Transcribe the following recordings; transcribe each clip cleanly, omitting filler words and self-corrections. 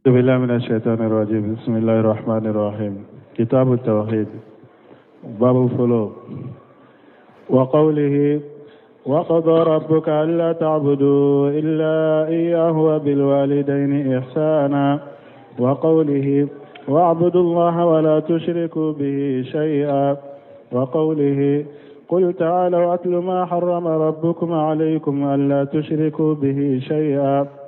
بالله من الشيطان الرجيم بسم الله الرحمن الرحيم كتاب التوحيد باب الفلو وقوله وقضى ربك ألا تعبدوا إلا إياه وبالوالدين إحسانا وقوله واعبدوا الله ولا تشركوا به شيئا وقوله قل تعالوا أتل ما حرم ربكم عليكم ألا تشركوا به شيئا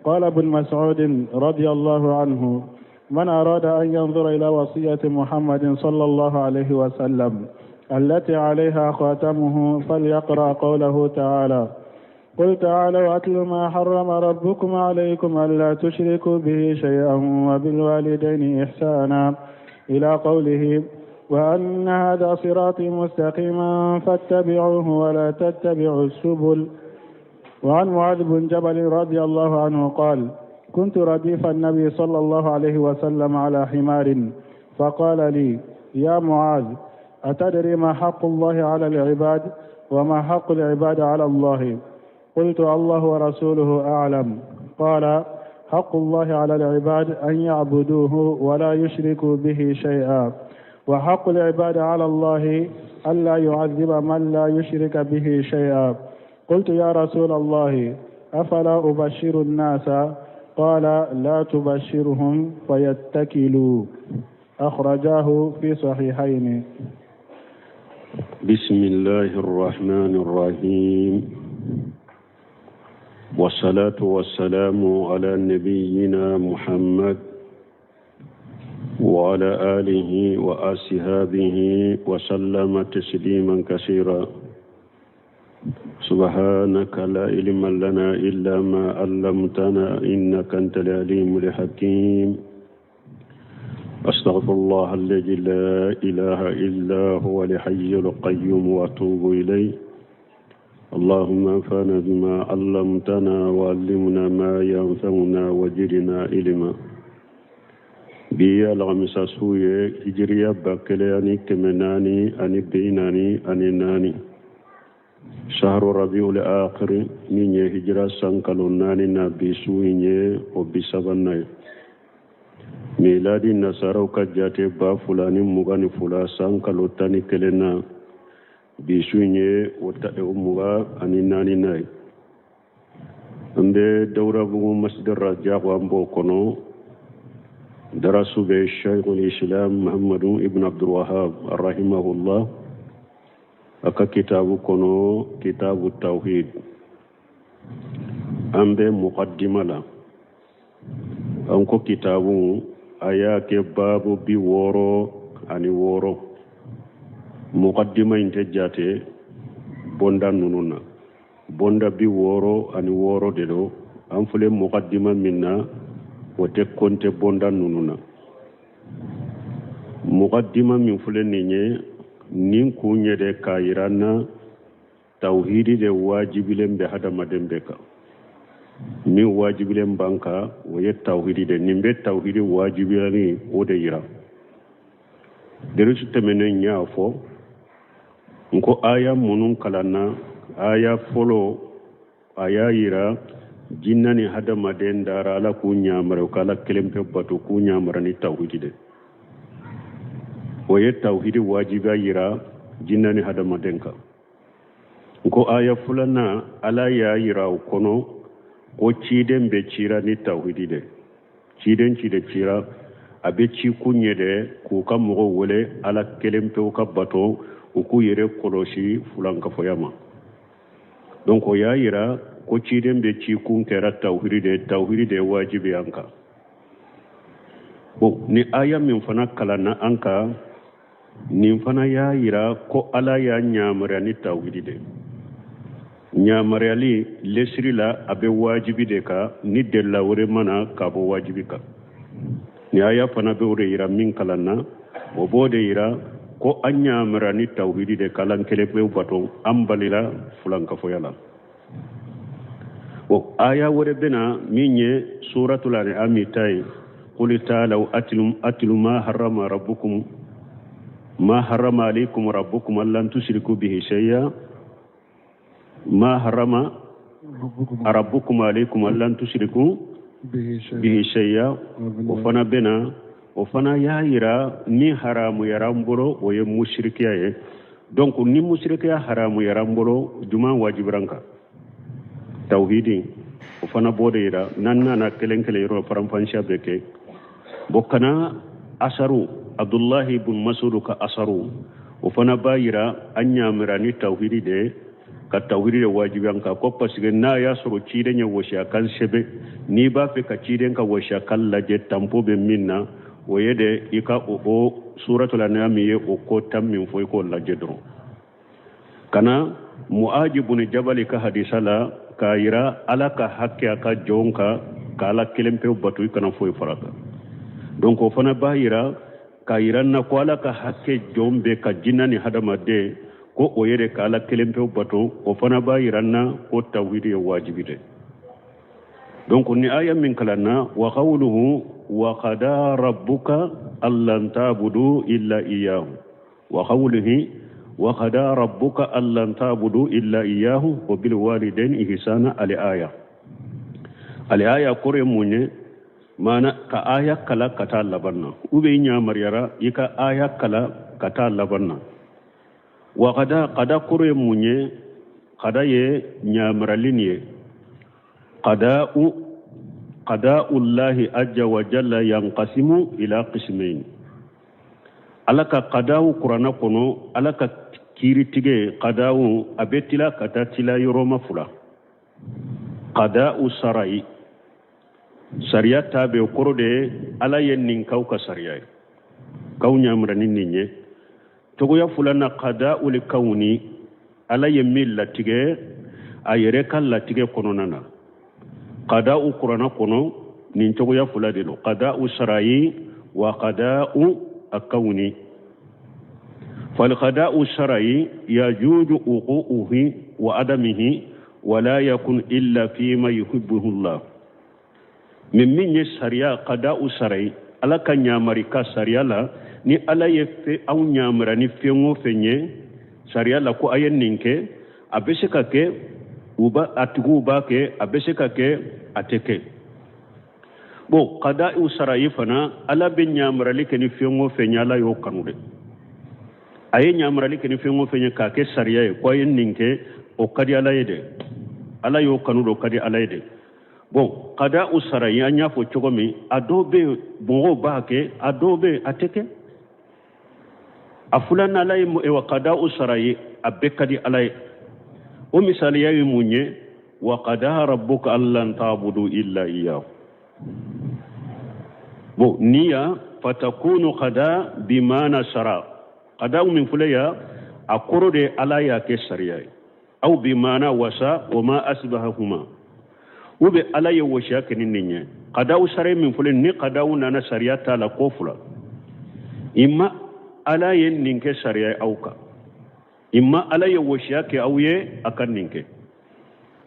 قال ابن مسعود رضي الله عنه من أراد أن ينظر إلى وصية محمد صلى الله عليه وسلم التي عليها خاتمه فليقرأ قوله تعالى قل تعالوا أتل ما حرم ربكم عليكم ألا تشركوا به شيئا وبالوالدين إحسانا إلى قوله وأن هذا صراطي مستقيما فاتبعوه ولا تتبعوا السبل وعن معاذ بن جبل رضي الله عنه قال كنت رديف النبي صلى الله عليه وسلم على حمار فقال لي يا معاذ أتدري ما حق الله على العباد وما حق العباد على الله قلت الله ورسوله أعلم قال حق الله على العباد أن يعبدوه ولا يشركوا به شيئا وحق العباد على الله ألا يعذب من لا يشرك به شيئا قلت يا رسول الله أفلا أبشر الناس قال لا تبشرهم فيتكلوا أخرجاه في صحيحين بسم الله الرحمن الرحيم والصلاة والسلام على نبينا محمد وعلى آله وأصحابه وسلم تسليما كثيرا سبحانك لا علم لنا إلا ما علمتنا إنك أنت العليم الحكيم أستغفر الله الذي لا إله إلا هو الحي القيوم وأتوب إليه اللهم انفعنا بما علمتنا وعلمنا ما ينفعنا وزدنا علما bi ye alamisa su ye hijiriya 1444 shahru rabiul akhir min ye hijira san kalo naani na bi su in ye o bi sabanan ye miladi nasaraw ka jate 2022 san kalo 11 na bi su in ye o 24 na ye an bɛ dawurabugu masjid rajak an b'o kɔnɔ darasu bɛ sheikhul islam muhammadu ibn abdulwahab rahimahullah a ka kitabu kɔnɔ kitabu tawhid an bɛ muqaddima la an ko kitabu a y'a kɛ baabu 66 muqaddima in tɛ jate bonda ninnu na bonda 66 de don an filɛ muqaddima min na o tɛ kɔnte bonda ninnu na muqaddima min filɛ nin ye nin kun ye de k'a yira an na tawhidi de wajibilen bɛ hadamaden bɛɛ kan min wajibilen b'an kan o ye tawhidi de nin bɛ tawhidi wajibiyali o de yira derusu tɛmɛnen n y'a fɔ n ko aya minnu kalanna aya fɔlɔ a y'a yira jinna ni hadamaden dara ala k'u ɲamara u ka ala kelen pe bato k'u ɲamara ni tawhidi de o ye tawhidi wajibiya yira jinna ni hadamaden kan n ko aya filanan ala y'a yira o kɔnɔ ko ciden bɛ cira ni tawhidi de ciden ci de cira a bɛ ci kun ye de k'u ka mɔgɔw wele ala kelen pewu ka bato u k'u yɛrɛ kɔlɔsi fulankafoya ma donc o y'a yira ko ciden bɛ ci kun kɛra tawhidi de tawhidi de ye wajibi an kan bon ni aya min fana kalanna an kan nin fana y'a yira ko ala y'a ɲamariya ni tawhidi de ɲamariyali lesiri la a bɛ wajibi de kan ni delila wɛrɛ ma na k'a bɔ wajibi kan ni aya fana bɛ o de yira min kalanna o b'o de yira ko an ɲamariya ni tawhidi de k'ala kelen pewu bato an balila fulankafoya la o aya wɛrɛ bɛ na min ye suratul an'ami ta ye qul ta'alaw atlu ma harrama rabbukum ma harrama alaykum rabbukum allan tushriku bihi shay'a ma harrama rabbukum alaykum allan tushriku Bihi shay'a, o fana bɛ na, o fana y'a yira min haramuyara an bolo, o ye musirikiya ye. Donc ni musirikiya haramuyara an bolo, juman wajibira an kan? Tawhidi. O fana b'o de yira. N'an nana kelen kelen yɔrɔ faranfansiya bɛ kɛ. Bon, ka na asaru, Abdullahi bun Masudu ka asaru, o fana b'a yira an ɲamira ni tawhidi de, ka tawhidi de wajibi an kan, ko parce que n'a y'a sɔrɔ ciden ye wasiya kan sɛbɛn, n'i b'a fɛ ka ciden ka wasiya kan lajɛ, tanpo bɛ min na, o ye de i ka o suratul an'am ye, o ko tan min fɔ, i k'o lajɛ dɔrɔn. Ka na Muaji bun Jabali ka hadisa la, k'a yira Ala ka hakɛ a ka jɔn kan, ka Ala kelen pewu bato, i kana foyi fara kan. Donc o fana b'a yira k'a yira na ko Ala ka hakɛ jɔn bɛ ka, jinɛ ni hadamaden, ko o ye de ka Ala kelen pewu bato. O fana b'a yira na ko tawhidi ye wajibi de. Donc ni aya min kalanna, wa qawluhu wa qada rabbuka allan ta'budu illa iyyahu, wa qawluhi wa qada rabbuka allan ta'budu illa iyyahu wa bil walidaini ihsana, al aya. Al aya kɔrɔ ye mun ye? Maana ka aya kala ka taa laban na, u bɛ ɲamariyara i ka aya kala ka taa laban na. Wa qada, qada kɔrɔ ye mun ye? Qada ye ɲamarali nin ye. Qada'u, qada'ullahi azza wa jalla yanqasimu ila qismain. Ala ka qada'u Kuranna kɔnɔ, Ala ka kiiritigɛ qada'u, a bɛ tila ka taa tila yɔrɔma fila. Qada'u sarayi, sariya ta bɛ, o kɔrɔ de ye Ala ye nin k'aw ka sariya ye, k'aw ɲamara ni nin ye. Cogoya filanan, qada'ul kawni, Ala ye min latigɛ a yɛrɛ ka latigɛ kɔnɔna na. Qada'u Kuranna kɔnɔ, nin cogoya fila de don: qada'u sarayi wa qada'u akawni. Falqada'u sarayi yajuju uqu'uhi wa adamihi wala yakun illa fima yuhibbuhu Allah. Min ye sariya qada'u sarayi, Ala ka ɲamari ka sariya la, ni Ala ye fɛ aw ɲamara ni fɛn o fɛn ye sariya la ko a ye nin kɛ, a bɛ se ka kɛ u ba a tigiw b'a kɛ, a bɛ se ka kɛ a tɛ kɛ. Bon, qada'u sarayi fana, Ala bɛ ɲamarali kɛ ni fɛn o fɛn ye, Ala y'o kanu de. A ye ɲamarali kɛ ni fɛn o fɛn ye k'a kɛ sariya ye ko a ye nin kɛ, o ka di Ala ye dɛ, Ala y'o kanu de, o ka di Ala ye dɛ. Bon, qada'u sarayi, an y'a fɔ cogo min, a dɔw bɛ yen mɔgɔw b'a kɛ, a dɔw bɛ yen a tɛ kɛ. A filanan, Ala ye wa qada'u sarayi, a bɛɛ ka di Ala ye. O misaliya ye mun ye? Wa qada rabbuka allan ta'budu illa iyyahu. Bon, ni ya fatakunu qada bimana sara, qada min filɛ ya, a kɔrɔ de Ala y'a kɛ sariya ye, aw bimana wasa wa ma asbahahuma, u bɛ Ala ye wasiya kɛ ni nin ye. Qada'u sariya min filɛ, ni qada'u nana sariya t'a la ko fila: imma Ala ye nin kɛ sariya ye aw kan, imma Ala ye wasiya kɛ aw ye a ka nin kɛ.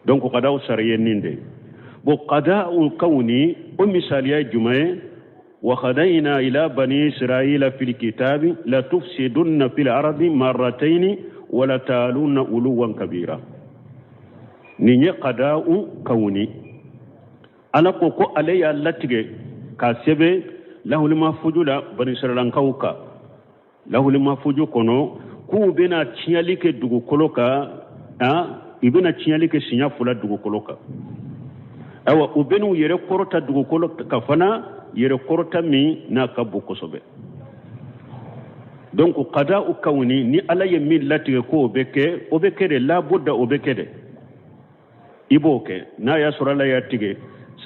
Donc qada'u sariya nin de. Bon, qada'u kawni, o misaliya ye jumɛn ye? Wa qadayna ila bani israila fil kitabi la tufsidunna fil ardi marrataini wa la ta'alunna uluwan kabira. Nin ye qada'u kawni. Ala ko ko ale y'a latigɛ k'a sɛbɛn lahulima fuju la bani Israilankaw kan, lahulima fuju kɔnɔ, k'u bɛna tiɲɛli kɛ dugukolo kan, i bɛna tiɲɛli kɛ siɲɛ fila dugukolo kan. Ayiwa, u bɛn'u yɛrɛ kɔrɔta dugukolo kan fana, yɛrɛ kɔrɔta min n'a ka bon kosɛbɛ. Donc qada'u kawni, ni Ala ye min latigɛ k'o bɛ kɛ, o bɛ kɛ de, labudda o bɛ kɛ de, i b'o kɛ. N'a y'a sɔrɔ Ala y'a tigɛ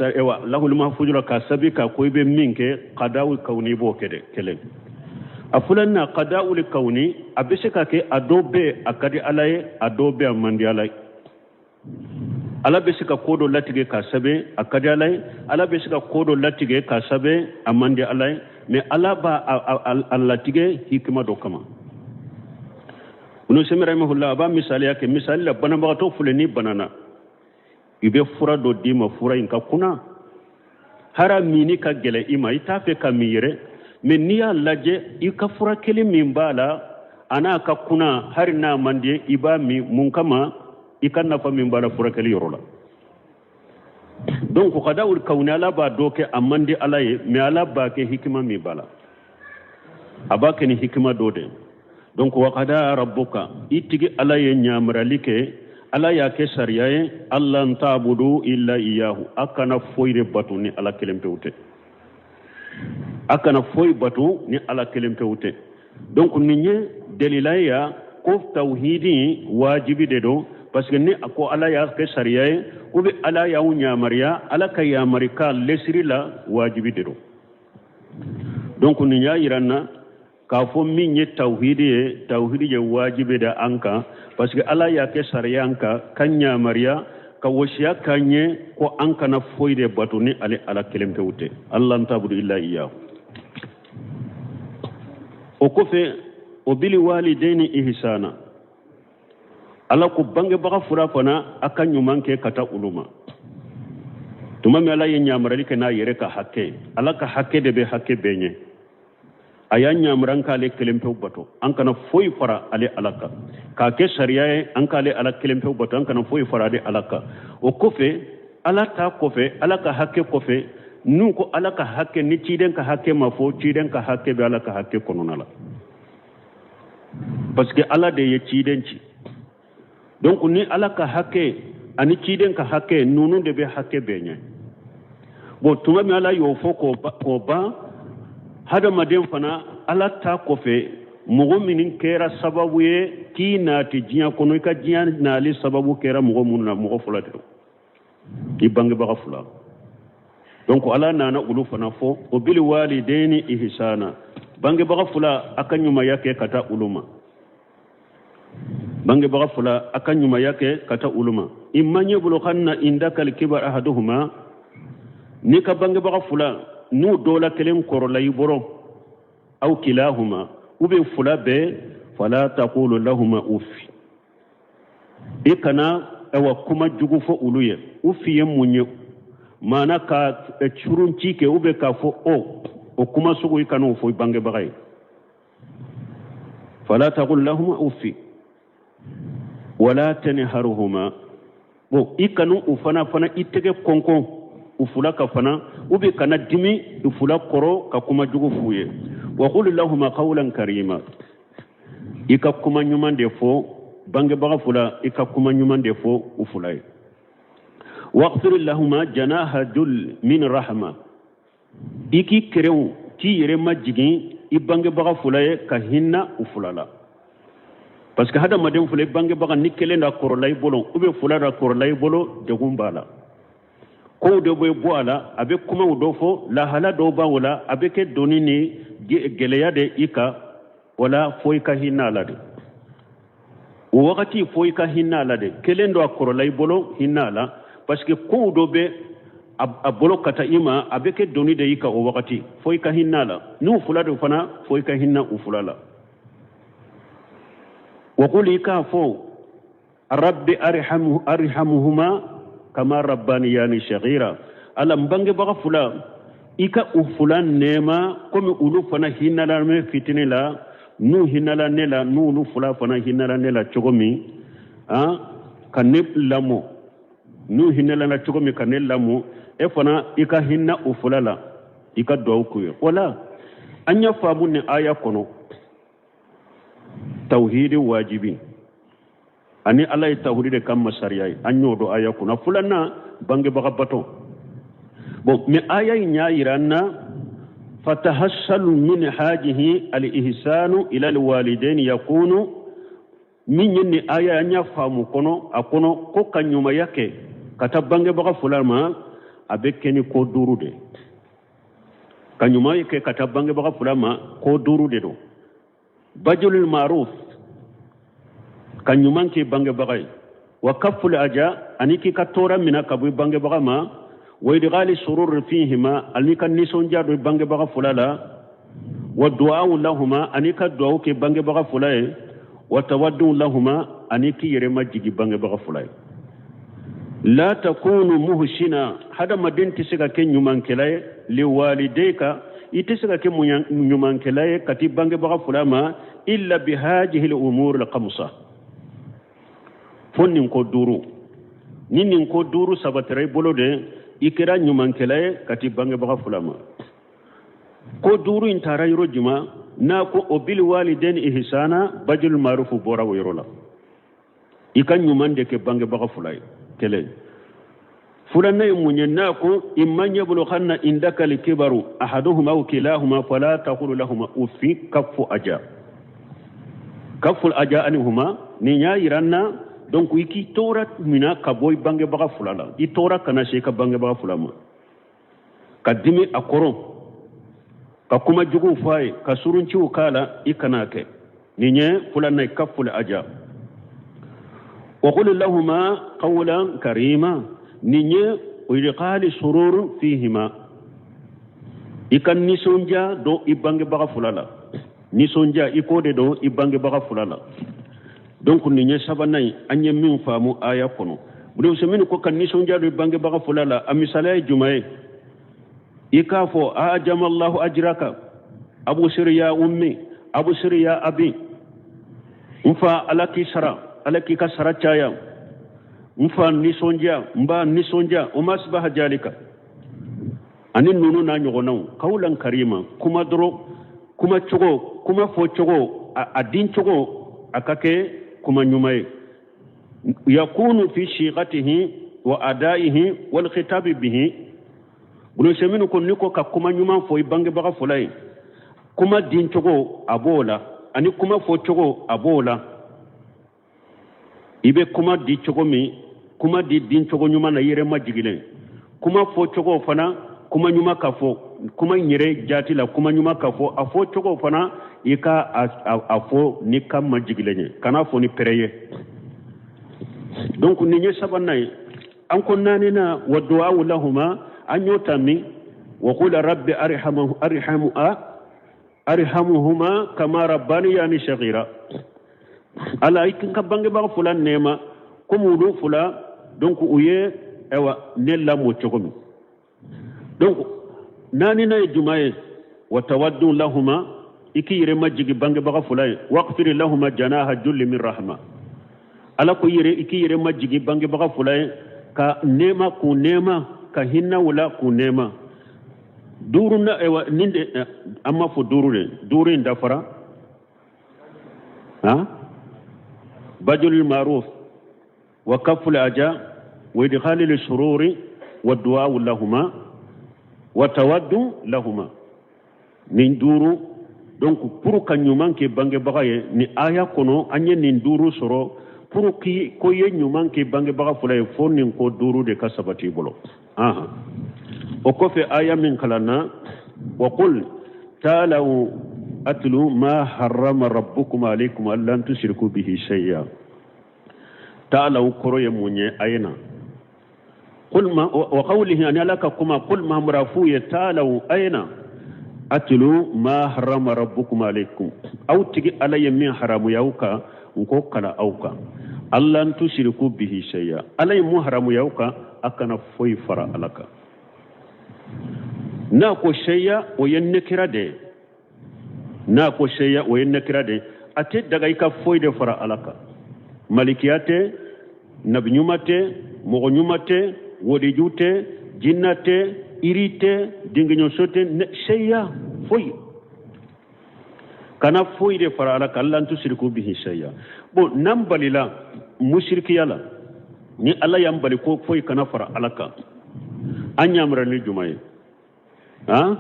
ayiwa lahulima fujura k'a sabi k'a ko i bɛ min kɛ, qada'u kawni, i b'o kɛ de. Kelen. A filanan, qada'ul kawni, a bɛ se ka kɛ a dɔw bɛ a ka di Ala ye, a dɔw bɛ a man di Ala ye. Ala bɛ se ka ko dɔ latigɛ k'a sɛbɛn, a ka di Ala ye. Ala bɛ se ka ko dɔ latigɛ k'a sɛbɛn, a man di Ala ye, mais Ala b'a a latigɛ hikima dɔ kama. Ibn Usaymin rahimahullah a b'a misaliya kɛ. Misali la, banabagatɔ filɛ, ni banana, i bɛ fura dɔ d'i ma, fura in ka kunna, hara minni ka gɛlɛ i ma, i t'a fɛ ka min yɛrɛ, mais n'i y'a lajɛ i ka furakɛli min b'a la, a n'a ka kunna, hali n'a man di, i b'a min. Mun kama? I ka nafa min b'a la furakɛli yɔrɔ la. Donc kadawul kawni, ala b'a dɔ kɛ a man di ala ye, mais ala b'a kɛ hikima min b'a la, a b'a kɛ ni hikima dɔ de. Donc wa kada rabbuka, i tigi ala ye ɲamarali kɛ, ala y'a kɛ sariya ye, alla tabudu illa iyahu, a kana foyi de bato ni ala kelen pewu tɛ, a kana foyi bato ni ala kelen pewu tɛ. Donc nin ye delila ye ya ko tawhidi wajibi de don, parce que ni a ko ala y'a kɛ sariya ye, ou bien ala y'aw yamariya, ala ka yamarikan lesiri la wajibi de don. Donc nin y'a yira n na k'a fɔ min ye tawhidi ye, tawhidi ye wajibi de an kan, parce que ala y'a kɛ sariya an kan, ka yamariya ka wasiya k'an ye ko an kana foyi de bato ni ale ala kelen pewu tɛ, alla tabudu illa iyahu. O kɔfɛ, o bili walidaini ihsana, ala ko bangebaga fura fana a ka ɲuman kɛ ka taa olu ma. Tuma min ala ye ɲamarali kɛ n'a yɛrɛ ka hakɛ, ala ka hakɛ de bɛ hakɛ bɛɛ ɲɛ. A y'a ɲamara an k'ale kelen pewu bato, an kana foyi fara ale ala kan, k'a kɛ sariya ye an k'ale ala kelen pewu bato, an kana foyi fara ale ala kan. O kɔfɛ, ala ta kɔfɛ, ala ka hakɛ kɔfɛ, n'u ko ala ka hakɛ ni ciden ka hakɛ ma fɔ, ciden ka hakɛ bɛ ala ka hakɛ kɔnɔna la, parce que ala de ye ciden ci. Donc ni ala ka hakɛ ani ciden ka hakɛ, ninnu de bɛ hakɛ bɛɛ ɲɛ. Bon, tuma min ala y'o fɔ k'o ban, hadamaden fana ala ta kɔfɛ, mɔgɔ minnu kɛra sababu ye k'i naati diɲɛ kɔnɔ, i ka diɲɛ nali sababu kɛra mɔgɔ minnu na, mɔgɔ fɔlɔ de don, i bangebaga fila. Donc ala nana olu fana fɔ, o bil walidaini ihsana, bangebaga fila a ka ɲumanya kɛ ka taa olu ma, bangebaga fila a ka ɲumanya kɛ ka taa olu ma. Imma yablughanna indaka alkibar ahaduhuma, n'i ka bangebaga fila n'u dɔ la kelen kɔrɔla i bɔrɔ, aw kilahuma, ou bien fila bɛɛ, fala taqulu lahuma ufi, i kana awa kuma jugu fɔ olu ye. Ufi ye mun ye? Maana ka curunci kɛ, ou bien k'a fɔ o kuma sugu, i kana o fɔ i bangebaga ye. Fala taqul lahuma ufi wala tanharuhuma. Bon, i kanu u fana i tɛgɛ kɔnkɔn u fula ka fana, ou bien kana dimi u fula kɔrɔ ka kuma jugu f'u ye. Wa qul lahuma qawlan karima, i ka kuma ɲuman de fɔ bangebaga fula, i ka kuma ɲuman de fɔ u fula ye. Waghfir lahuma janaha dul min rahma, i k'i kerenw k'i yɛrɛ majigin i bangebaga fula ye ka hinna u fula la, parce que hadamaden fula, i bangebaga ni kelen da kɔrɔla i bolo, ou bien fula da kɔrɔla i bolo, degun b'a la, kow de bɛ bɔ a la, a bɛ kumaw dɔ fɔ, lahala dɔw b'a la, a bɛ kɛ doni ni gɛlɛya de i kan. Wala fo i ka hinɛ a la de, o wagati fo i ka hinɛ a la de. Kelen dɔ a kɔrɔla i bolo, hinɛ a la, parce que kow dɔ bɛ a bolo ka taa i ma, a bɛ kɛ doni de i kan o wagati, fo i ka hinɛ a la. N'u fila de fana, fo i ka hinɛ u fila la. Wa qul, i k'a fɔ, rabbi arhamhuma kama rabbaniyani saghira, ala n bangebaga fila, i ka u fila nɛɛma komi olu fana hinɛla ne fitinin la, n'u hinɛla ne la, n'olu fila fana hinɛla ne la cogo min, ka ne lamɔ, n'u hinɛla na cogo min ka ne lamɔ, e fana i ka hinɛ u fila la, i ka duwawu k'u ye. Wala an y'a faamu nin aya kɔnɔ, tawhidi wajibi ani ala ye tawhidi de ka masariya ye, an y'o dɔn aya kɔnɔ. Filanan, bangebaga bato. Bon, mais aya in y'a yira an na, fatahassalu min hajihi al-ihsanu ila al-walidaini yakunu, min ye nin aya an y'a faamu kɔnɔ, a kɔnɔ ko ka ɲumanya kɛ ka taa bangebaga fila ma, a bɛ kɛ ni ko duuru de. Ka ɲumanya kɛ ka taa bangebaga fila ma, ko duuru de don. Bajulul maruf, ka ɲuman kɛ bangebaga ye, wa kaful aja, ani k'i ka tɔɔrɔ minɛ ka bɔ bangebaga ma, wa idghali surur fihima, ani ka nisɔndiya don bangebaga fila la, wa du'aw lahuma, ani ka du'aw kɛ bangebaga fila ye, wa tawaddu lahuma, ani k'i yɛrɛ majigi bangebaga fila ye. La takunu muhsina, hadamaden tɛ se ka kɛ ɲumankɛla ye, liwalidayka, i tɛ se ka kɛ ɲumankɛla ye ka t'i bangebaga fila ma, illa bihajihi al-umur al-khamsa, fo nin ko duuru. Ni nin ko duuru sabatira i bolo de, I kɛra ɲumankɛla ye ka t'i bangebaga fila ma. Ko duuru in taara yɔrɔ jumɛn? N'a ko o bil walidaini ihsana, bajul marufu bɔra o yɔrɔ la. I ka ɲuman de kɛ bangebaga fila ye. Kelen filanan ye mun ye? N'a ko imma yablughanna indaka alkibaru ahaduhuma aw kilahuma fala taqul lahuma uffin kaffu aja kaffu aja anhuma. Nin y'a yira n na, donc i k'i tɔɔrɔ mina ka bɔ i bangebaga fila la, i tɔɔrɔ kana se i ka bangebaga fila ma, ka dimi a kɔrɔ, ka kuma juguw fɔ a ye, ka surunciw k'a la, i kana kɛ. Nin ye filanan ye, kaful aja. Wa qul lahuma qawlan karima, nin ye idkhali surur fihima, i ka nisɔndiya don i bangebaga fila la, nisɔndiya i k'o de don i bangebaga fila la. Donc nin ye sabanan ye an ye min faamu aya kɔnɔ. Ibn ko ka nisɔndiya don i bangebaga fila la, a misaliya ye jumɛn ye? I k'a fɔ ajamallahu ajraka, abusir ya ummi, abusir ya abi, n fa ala k'i sara, ala k'i ka sara caya, n fa nisɔndiya, n ba nisɔndiya, o ma sibaha jalika ani ninnu n'a ɲɔgɔnnaw. Kawlan karima, kuma dɔrɔn, kuma cogo, kuma fɔ cogo, a din cogo, a ka kɛ kuma ɲuman ye. Yakunu fi sighatihi wa adaihi wal khitabi bihi. Ibn Usaymin ko n'i ko ka kuma ɲuman fɔ i bangebaga fila ye, kuma din cogo a b'o la, ani kuma fɔ cogo a b'o la. I bɛ kuma di cogo min, kuma di din cogo ɲuman na, i yɛrɛ majigilen. Kuma fɔ cogo fana, kuma ɲuman ka fɔ, kuma in yɛrɛ jaati la, kuma ɲuman ka fɔ, a fɔ cogo fana i ka a fɔ ni kan majigilen ye, kana fɔ ni pɛrɛ ye. Donc nin ye sabanan ye. An ko naaninan, wa du'awu lahuma, an y'o ta min? Wa qul rabbi arhamu arhamu a arhamuhuma kama rabbaniyani saghira. Ala i ka bangebaga fila nɛɛma komi olu fila, donc u ye ayiwa ne lamɔ cogo min. Donc naaninan ye jumɛn ye? Wa tawaddu lahuma, i k'i yɛrɛ majigi bangebaga fila ye. Waqfir lahuma janaha julli min rahma, ala ko yɛrɛ i k'i yɛrɛ majigi bangebaga fila ye, ka nɛɛma k'u nɛɛma, ka hinɛ u la k'u nɛɛma. Duuru na, ayiwa nin de an m'a fɔ duuru de, duuru in dafara han: bajulul maruf wa kaful aja wa idkhalil sururi wa du'a lahuma wa tawaddu lahuma. Nin duuru, donc pour ka ɲuman kɛ bangebaga ye, ni aya kɔnɔ an ye nin duuru sɔrɔ. Pour ki ko ye ɲuman kɛ bangebaga fila ye, fo nin ko duuru de ka sabati i bolo. Ahan, o kɔfɛ aya min kalanna, wa qul ta'alaw atlu ma harrama rabbukum alaykum allan tushriku bihi shay'a. Ta'alaw kɔrɔ ye mun ye? A ye na. Qul ma wa qawlihi, ani ala ka kuma, qul mahamura f'u ye, ta'alaw a ye na, atlu ma harrama rabbukum alaykum, aw tigi ala ye min haramuya aw kan, n k'o kala aw kan. Allan tushriku bihi shay'a, ala ye mun haramuya aw kan, a kana foyi fara ala kan. N'a ko shay'a, o ye nekira de ye. N'a ko shay'a, o ye nekira de ye. A tɛ daga i ka foyi de fara ala kan. Malikiya tɛ, nabi ɲuman tɛ, mɔgɔ ɲuman tɛ, waliju tɛ, jinna tɛ, iri tɛ, dingiɲɔso tɛ, shay'a foyi, kana foyi de fara ala kan. Allan tushriku bihi shay'a. Bon, n'an balila musirikiya la, ni ala y'an bali ko foyi kana fara ala kan, an yamara ni juma ye? Han,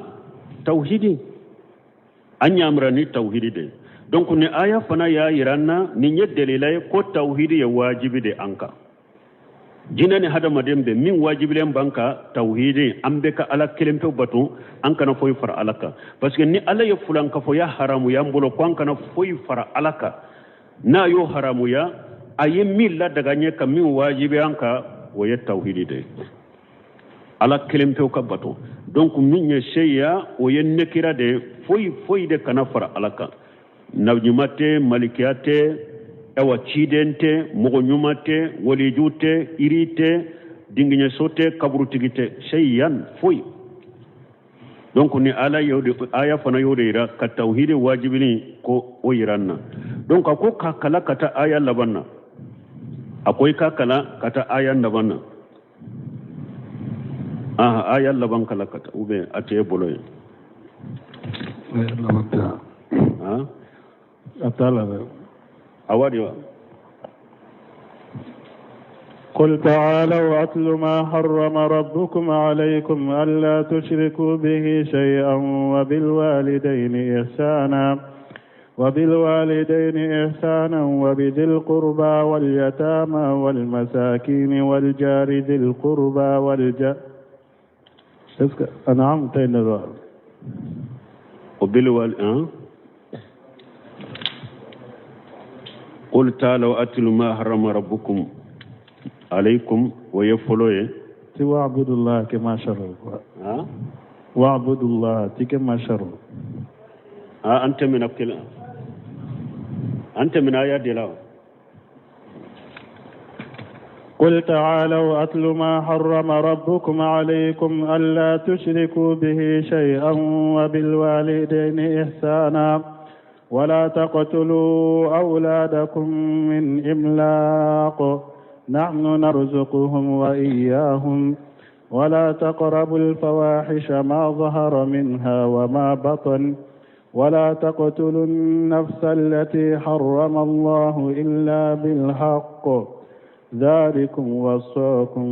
tawhidi. An yamara ni tawhidi de. Donc ni aya fana y'a yira an na, nin ye delila ye ko tawhidi ye wajibi de an kan. Jinɛ ni hadamaden bɛ min wajibilen b'an kan, tawhidi, an bɛ ka ala kelen pe bato, an kana foyi fara ala kan. Parce que ni ala ye fulankafoya haramuya an bolo ko an kana foyi fara ala kan, n'a y'o haramuya, a ye min ladaga ɲɛ ka min wajibi an kan, o ye tawhidi de ye, ala kelen pewu ka bato. Donc min ye seya, o ye nekira de ye, foyi foyi de kana fara ala kan. Nabiɲuman tɛ, malikiya tɛ, ayiwa ciden tɛ, mɔgɔ ɲuman tɛ, waliju tɛ, iri tɛ, dingiɲɛso tɛ, kaburutigi tɛ, seyan foyi. Donc ni ala y'o de, aya fana y'o de yira ka tawhidi wajibini ko o yira an na. Donc a ko ka kala ka taa aya laban na, a ko i ka kala ka taa aya laban na. Aha, aya laban kalan ka taa ou bien a tɛ e bolo yen? Aya laban tɛ. Han? A t'a la dɛ. Awa de wa. قل تعالوا أتل ما حرم ربكم عليكم ألا تشركوا به شيئا وبالوالدين إحسانا وبالوالدين إحسانا وبذي القربى واليتامى والمساكين والجار ذي القربى والجار أنعمت وبالوال أه؟ قل تعالوا أتل ما حرم ربكم عليكم ويفلوه. واعبدوا الله كما شرعوا. ها؟ واعبدوا الله كما شرعوا. ها أنت من أكل أنت من آيات الله. قل تعالوا أتل ما حرم ربكم عليكم ألا تشركوا به شيئا وبالوالدين إحسانا ولا تقتلوا أولادكم من إملاق نحن نرزقهم وإياهم ولا تقربوا الفواحش ما ظهر منها وما بطن ولا تقتلوا النفس التي حرم الله إلا بالحق ذلكم وصاكم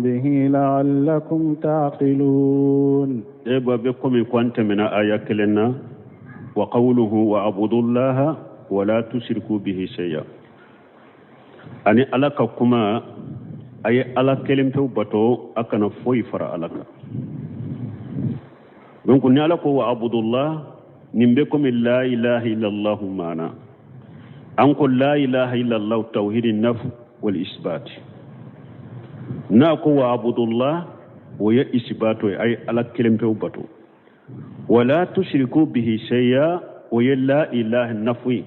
به لعلكم تعقلون. E ba bɛ komi ko an tɛmɛna aya kelen na, wa qawluhu wa abudullaha wala tushriku bihi shay'a, ani Ala ka kuma, a ye Ala kelen pewu bato, a kana foyi fara Ala kan. Donc ni Ala ko wa abudullah, nin bɛ komi la ilaha illallah maana. An ko la ilaha illallah tawhidi naf wal isbat. N'a ko wa abudullah, o ye isbato ye, a ye Ala kelen pewu bato. Wala tushriku bihi shay'a, o ye la ilaha nafi,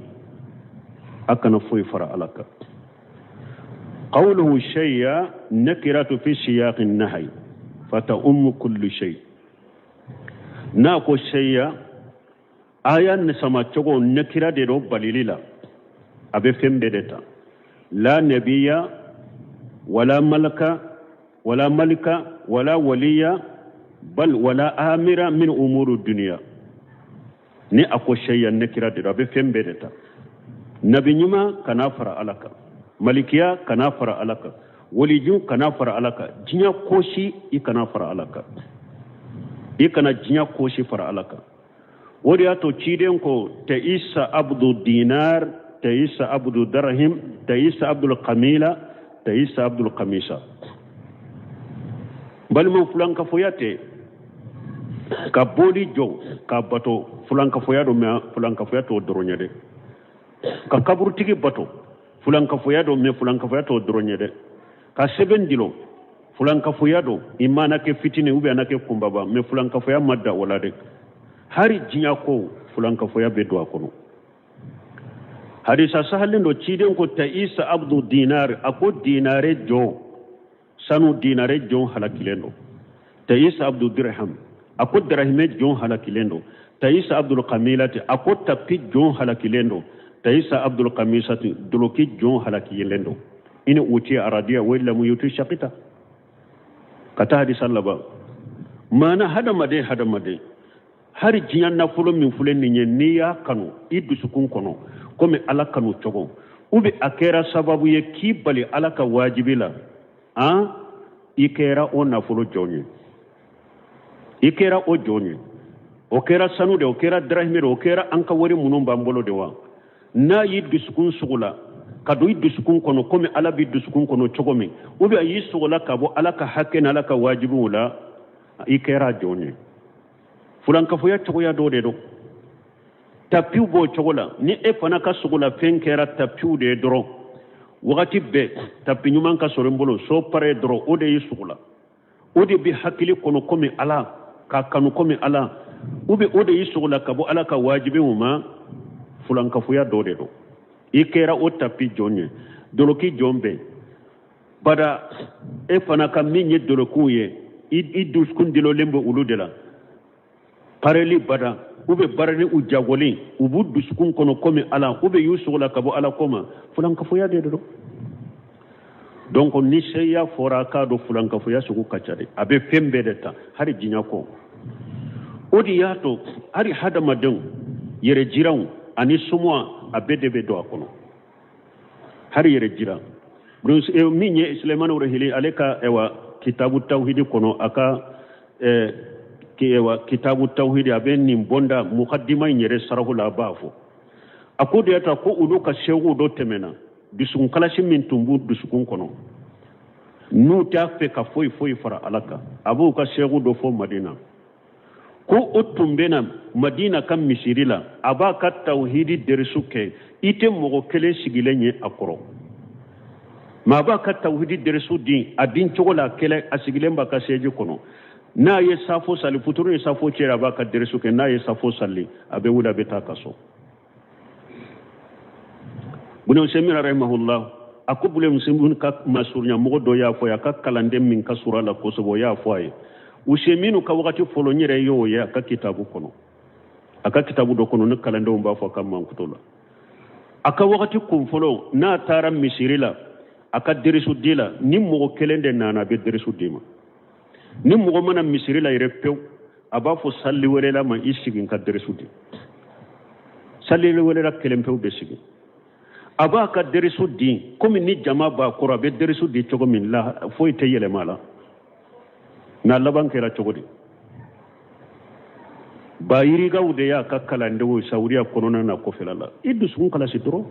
a kana foyi fara Ala kan. قوله شيء نكرة في سياق النهي فتؤم كل شيء. ناكو شيء آية نسمع تقول نكرة ديرو بليلة أبي فهم بدتا لا نبي ولا ملك ولا ملك ولا ولي بل ولا آمر من أمور الدنيا. ni ako shay'a nakira de a bɛ fɛn bɛɛ de ta. Nabi ɲuman kana fara Ala kan, malikiya kana fara Ala kan, waliju kana fara Ala kan, diɲɛ ko si i kana fara Ala kan, i kana diɲɛ ko si fara Ala kan. O de y'a to ciden ko ta'isa abdu dinar, ta'isa abdu darahim, ta'isa abdul qamila, ta'isa abdul qamisa. Balima, fulankafoya tɛ ka boli jɔ ka bato, fulankafoya don, mɛ fulankafoya t'o dɔrɔn ye dɛ. Ka kaburutigi bato, fulankafoya don, mɛ fulankafoya t'o dɔrɔn ye dɛ. Ka sɛbɛn dilo, fulankafoya don, i mana kɛ fitinin ou bien a na kɛ kunbaba, mɛ fulankafoya ma da o la dɛ. Hari diɲɛ ko fulankafoya bɛ don a kɔnɔ. Hadisa sahalen don, ciden ko ta'isa abdu dinar, a ko dinare jɔn, sanu dinare jɔn halakilen don. Ta'isa abdu dirham, a ko darahimɛ jɔn halakilen don. Ta'isa abdul qamilati, a ko tapi jɔn halakilen don. Ta'isa abdul qamisati, doloki jɔn halakilen don. Ini utiya aradiya wa illa yuti shaqita. Ka taa hadisa laban. Maana hadamaden, hadamaden, hari diɲɛ nafolo min filɛ nin ye, n'i y'a kanu i dusukun kɔnɔ komi Ala kanu cogo, ou bien a kɛra sababu ye k'i bali Ala ka wajibi la, han, i kɛra o nafolo jɔn ye, i kɛra o jɔn ye. O kɛra sanu de, o kɛra darahimɛ de, o kɛra an ka wari minnu b'an bolo de wa. N'a y'i dusukun sogola ka don i dusukun kɔnɔ komi Ala b'i dusukun kɔnɔ cogo min, ou bien a y'i sogola ka bɔ Ala ka hakɛ ni Ala ka wajibiw la, i kɛra jɔn ye. Fulankafoya cogoya dɔ de don. Tapiw b'o cogo la. Ni e fana ka sogola fɛn kɛra tapiw de ye dɔrɔn, wagati bɛɛ tapi ɲuman ka sɔrɔ n bolo, so pare dɔrɔn, o de y'i sogola, o de bɛ hakili kɔnɔ komi Ala, k'a kanu komi Ala, ou bien o de y'i sogola ka bɔ Ala ka wajibiw ma, fulankafoya dɔ de don. I kɛra o tapi jɔn ye, doloki jɔn bɛ bada. E fana ka min ye dolokiw ye, i dusukun dilolen bɛ olu de la, pareli bada, u bɛ baara ni u jagolen, u b'u dusukun kɔnɔ komi Ala, u bɛ y'u sogola ka bɔ Ala ko ma, fulankafoya de don. Donc ni seya fɔra k'a dɔn fulankafoya sugu ka ca dɛ, a bɛ fɛn bɛɛ de ta, hali diɲɛ ko. O de y'a to hali hadamadenw yɛrɛ jiranw ani sumuwa, a bɛɛ de bɛ don a kɔnɔ, hali yɛrɛ jiran. Min ye Sulemani Ruhili, ale ka ɛwa kitabu tawhidi kɔnɔ, a ka ɛwa kitabu tawhidi, a bɛ nin bonda mukaddima in yɛrɛ sarahu la, a b'a fɔ a ko de y'a to ko olu ka sehuw dɔ tɛmɛna, dusukun kalasi min tun b'u dusukun kɔnɔ, n'u t'a fɛ ka foyi foyi fara Ala kan. A b'u ka sehu dɔ fɔ Madina, ko o tun bɛ na Madina ka misiri la, a b'a ka tawhidi derisu kɛ, i tɛ mɔgɔ kelen sigilen ye a kɔrɔ, mɛ a b'a ka tawhidi derisu di a din cogo la, a kɛlɛ a sigilen b'a ka sɛji kɔnɔ. N'a ye safo sali, futuru ye safo cɛ, a b'a ka derisu kɛ. N'a ye safo sali, a bɛ wuli, a bɛ taa ka so. Bune Usaimin rahimahullah, a ko Bune Usaimin ka masurunya mɔgɔ dɔ y'a fɔ a ye, a ka kalanden min ka surun a la kosɛbɛ, o y'a fɔ a ye. Usaiminu ka wagati fɔlɔ, n yɛrɛ y'o ye a ka kitabu kɔnɔ, a ka kitabu dɔ kɔnɔ, ni kalandenw b'a fɔ a ka mankuto la. A ka wagati kun fɔlɔ, n'a taara misiri la, a ka derisu di la, ni mɔgɔ kelen de nana, a bɛ derisu d'i ma. Ni mɔgɔ mana misiri la yɛrɛ pewu, a b'a fɔ sali welela ma, i sigi n ka derisu di. Sali welela kelen pewu bɛ sigi, a b'a ka derisu di komi ni jama b'a kɔrɔ, a bɛ derisu di cogo min la, foyi tɛ yɛlɛma la. N'a laban kɛra cogo di? Ba yirikaw de y'a ka kalandenw Saudiya kɔnɔna na kɔfɛla la. I dusukun kalasi dɔrɔn.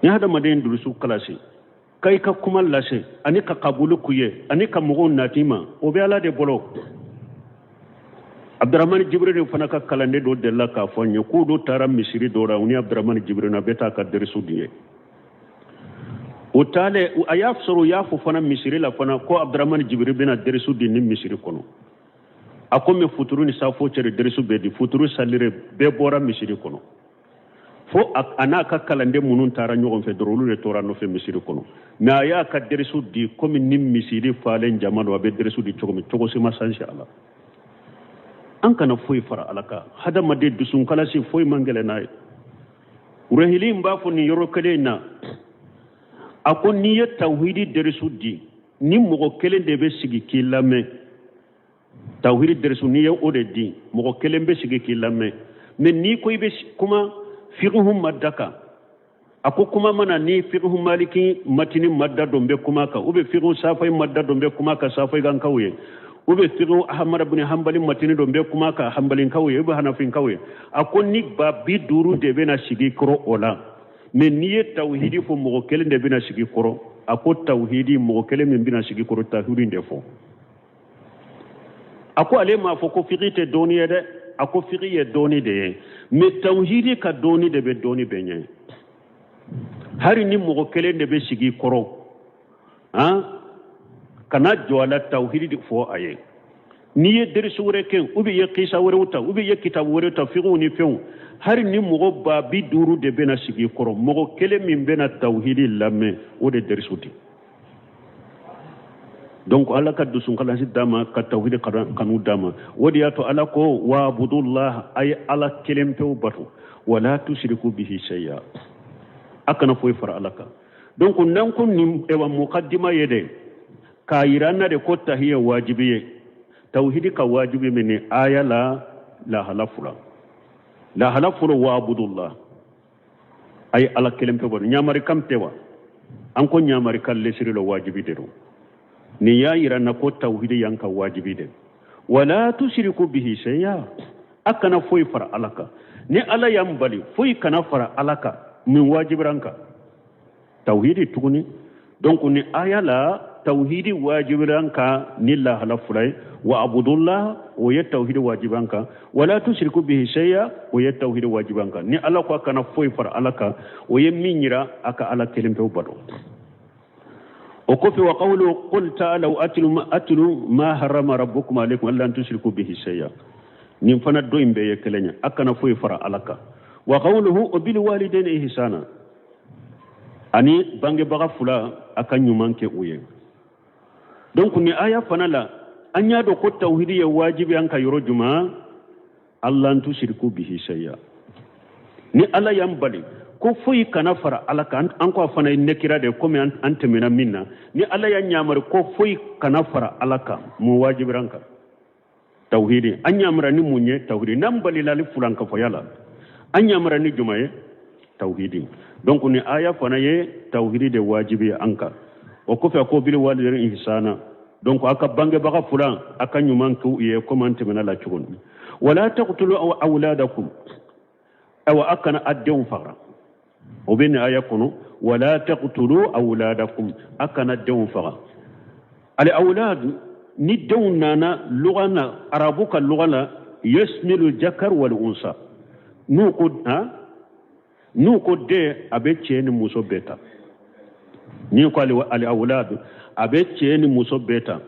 Ni hadamaden dusu kalasi ka i ka kuma lase ani ka kabulu k'u ye ani ka mɔgɔw nati ma, o bɛ Ala de bolo. Abdramani Jibril fana ka kalanden dɔ delila k'a fɔ n ye k'u dɔ taara misiri dɔ la, u ni Abdramani Jibril na bɛ taa ka derisu di ye. O taalen, a y'a sɔrɔ u y'a fɔ fana misiri la fana ko Abdramani Jibril bɛna derisu di ni misiri kɔnɔ. A ko mɛ futuru ni safo cɛ de derisu bɛ di, futuru salire bɛɛ bɔra misiri kɔnɔ, fo a n'a ka kalanden minnu taara ɲɔgɔn fɛ dɔrɔn, olu de tora nɔfɛ misiri kɔnɔ. Mɛ a y'a ka derisu di komi ni misiri falen jama don, a bɛ derisu di cogo min, cogo si ma sansi a la. An kana foyi fara Ala kan. Hadamaden dusunkalasi foyi man gɛlɛn n'a ye. Ruhili in b'a fɔ nin yɔrɔ kelen in na, a ko n'i ye tawhidi derisu di, ni mɔgɔ kelen de bɛ sigi k'i lamɛn, tawhidi derisu n'i ye o de di, mɔgɔ kelen bɛ sigi k'i lamɛn. Mɛ n'i ko i bɛ kuma fiqhu madda kan, a ko kuma mana ni fiqhu maliki matini madda dɔ bɛ kuma kan, ou bien fiqhu safai madda dɔ bɛ kuma kan safai kankaw ye, ou bien fiqhu Ahmad bin Hanbali matini dɔ bɛ kuma kan hanbalinkaw ye, ou bien hanafinkaw ye, a ko ni ba 50 de bɛna sigi kɔrɔ o la. Mɛ n'i ye tawhidi fɔ, mɔgɔ kelen de bɛna sigi kɔrɔ. A ko tawhidi, mɔgɔ kelen min bɛna sigi kɔrɔ, tawhidi de fɔ. A ko ale m'a fɔ ko fiqhi tɛ dɔɔni ye dɛ, a ko fiqhi ye dɔɔni de ye, mɛ tawhidi ka dɔɔni de bɛ dɔɔni bɛɛ ɲɛ. Hali ni mɔgɔ kelen de bɛ sigi kɔrɔ, han, kana jɔ a la, tawhidi de fɔ a ye. N'i ye derisu wɛrɛ kɛ, ou bien i ye kisa wɛrɛw ta, ou bien i ye kitabu wɛrɛ ta, fiqhiw ni fɛnw, hali ni mɔgɔ ba 50 de bɛna sigi kɔrɔ, mɔgɔ kelen min bɛna tawhidi lamɛn, o de derisu di. Donc Ala ka dusunkalasi d'a ma, ka tawhidi kanu d'a ma. O de y'a to Ala ko wa'budullah, a ye Ala kelen pewu bato, wala tushriku bihi shay'a, a kana foyi fara Ala kan. Donc n'an ko nin ewa mukaddima ye dɛ, k'a yira an na de ko tahiya wajibi ye, tawhidi ka wajibi min ni aya la lahala fila. Lahala fɔlɔ, wa'budullah, a ye Ala kelen pewu bato. Ɲamari kam tɛ wa? An ko ɲamari kan lesiri la wajibi de don. Nin y'a yira n na ko tawhidi y'an ka wajibi de. Wala tushriku bihi shay'a, a kana foyi fara Ala kan. Ni Ala y'an bali foyi kana fara Ala kan, min wajibira an kan? Tawhidi tuguni. Donc ni aya la tawhidi wajibira an kan ni lahala fila ye: wa abudullah, o ye tawhidi wajibi an kan, wala tushriku bihi shay'a, o ye tawhidi wajibi an kan. Ni Ala ko a kana foyi fara Ala kan, o ye min yira, a ka Ala kelen pewu bato. O kɔfɛ, wa qawlu qul ta'alu atlu ma harrama rabbukum alaykum alla tushriku bihi shay'a, nin fana dɔ in bɛɛ ye kelen ye, a kana foyi fara Ala kan. Wa qawluhu wa bil walidayni ihsana, ani bangebaga fila, a ka ɲuman kɛ u ye. Donc ni aya fana la, an y'a dɔn ko tawhidi ye wajibi an ka yɔrɔ jumɛn? Alla tushriku bihi shay'a. Ni Ala y'an bali Ko foyi kana fara Ala kan. An ko a fana ye nekira de ye, komi an tɛmɛna min na. Ni Ala y'an yamari ko foyi kana fara Ala kan, mun wajibira an kan? Tawhidi. An yamara ni mun ye? Tawhidi. N'an balila ali fulankafoya la, an yamara ni juma ye? Tawhidi. Donc ni aya fana ye tawhidi de wajibi ye an kan. O kɔfɛ ko bil walidayni ihsana. Donc a ka bangebaga fulan, a ka ɲuman k'u ye, komi an tɛmɛna la cogo min. Wala taqtulu awladakum, awa a kana a denw faga. O bɛ nin aya kɔnɔ, wala taqtulu awladakum, a kana denw faga. Al awlad, ni denw nana luga na, arabu ka luga la, yasmilu jakar wal unsa. N'u ko ha, n'u ko den, a bɛ cɛ ni muso bɛɛ ta. N'i ko al awlad, a bɛ cɛ ni muso bɛɛ ta.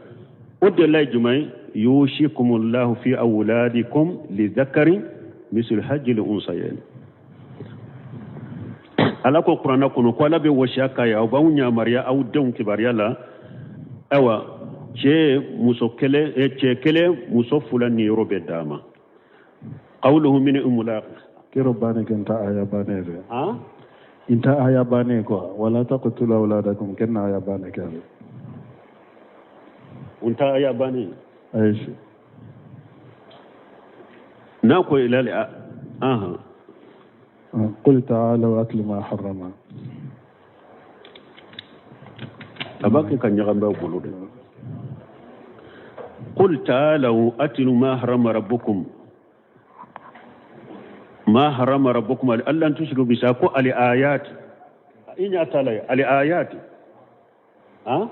O de la ye jumɛn ye? Yusikumullahu fi awladikum lidhakari mislu hajjil unsayayn. Ala ko kuranɛ kɔnɔ ko Ala bɛ wasiya k'a ye, aw b'aw yamaruya aw denw kibaruya la. Ayiwa, cɛ muso kelen, cɛ kelen muso fila niyɔrɔ bɛ d'a ma. Qawluhu min imlaq. Kero bane ken ta aya bane de. Inta aya bane quoi. Wala taqtulu awladakum ken aya bane ken. Unta aya bane. Aish. Na ko ila aha. قل تعالوا أتل ما حرم. أباك كان يغنى بقولوا. قل تعالوا أتل ما حرم ربكم. ما حرم ربكم ألا تشركوا بساكو الآيات. إن أتلا الآيات. ها؟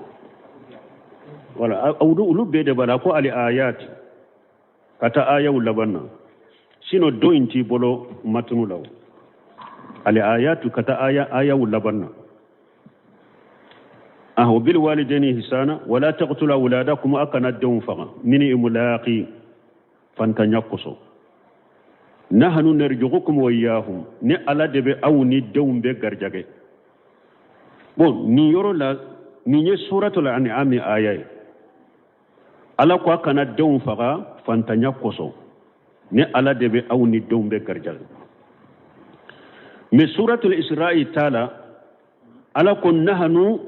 ولا أولو بيد بلاكو الآيات. كتا آية ولا بنا. سينو دوين تي بولو ماتنو لو. الآيات كتا آية آية ولا بنا. أهو بالوالدين إحسانا ولا تقتلوا أولادكم أكن الدون فغا من إملاقي فانتنقصوا. نحن نرجعكم وإياهم. ني على دبي أو ني دون بغرجاجي. Bon ni yɔrɔ la nin ye suratul an'am aya ye. Ala ko a kana denw faga fantanya kosɔn. Ni Ala de bɛ aw ni denw bɛ garijɛgɛ. Mais suratul Isra'i ta la, Ala ko nahnu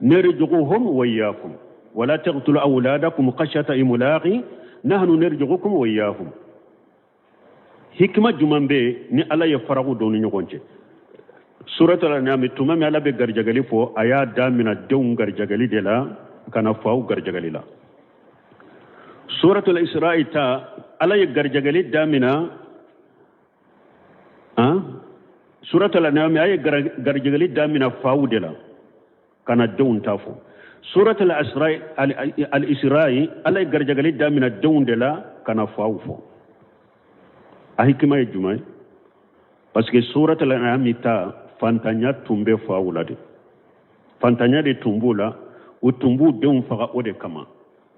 narzuquhum wa iyyakum wala taqtulu awladakum khashyata imlaqi nahnu narzuqukum wa iyyahum. Hikima jumɛn bɛ yen ni Ala ye faraku don ni ɲɔgɔn cɛ? Suratul An'am tuma min Ala bɛ garijɛgɛli fɔ, a y'a daminɛ denw garijɛgɛli de la ka na faw garijɛgɛli la. Suratul Isra'i ta, Ala ye garijɛgɛli daminɛ, Suratul An'am a ye garijɛgɛli daminɛ faw de la ka na denw ta fɔ. Suratul Al-Isra'i Ala ye garijɛgɛli daminɛ denw de la ka na faw fɔ. A hikima ye jumɛn ye? Parce que Suratul An'am ta, fantanya tun bɛ faw la de. Fantanya de tun b'u la, u tun b'u denw faga o de kama.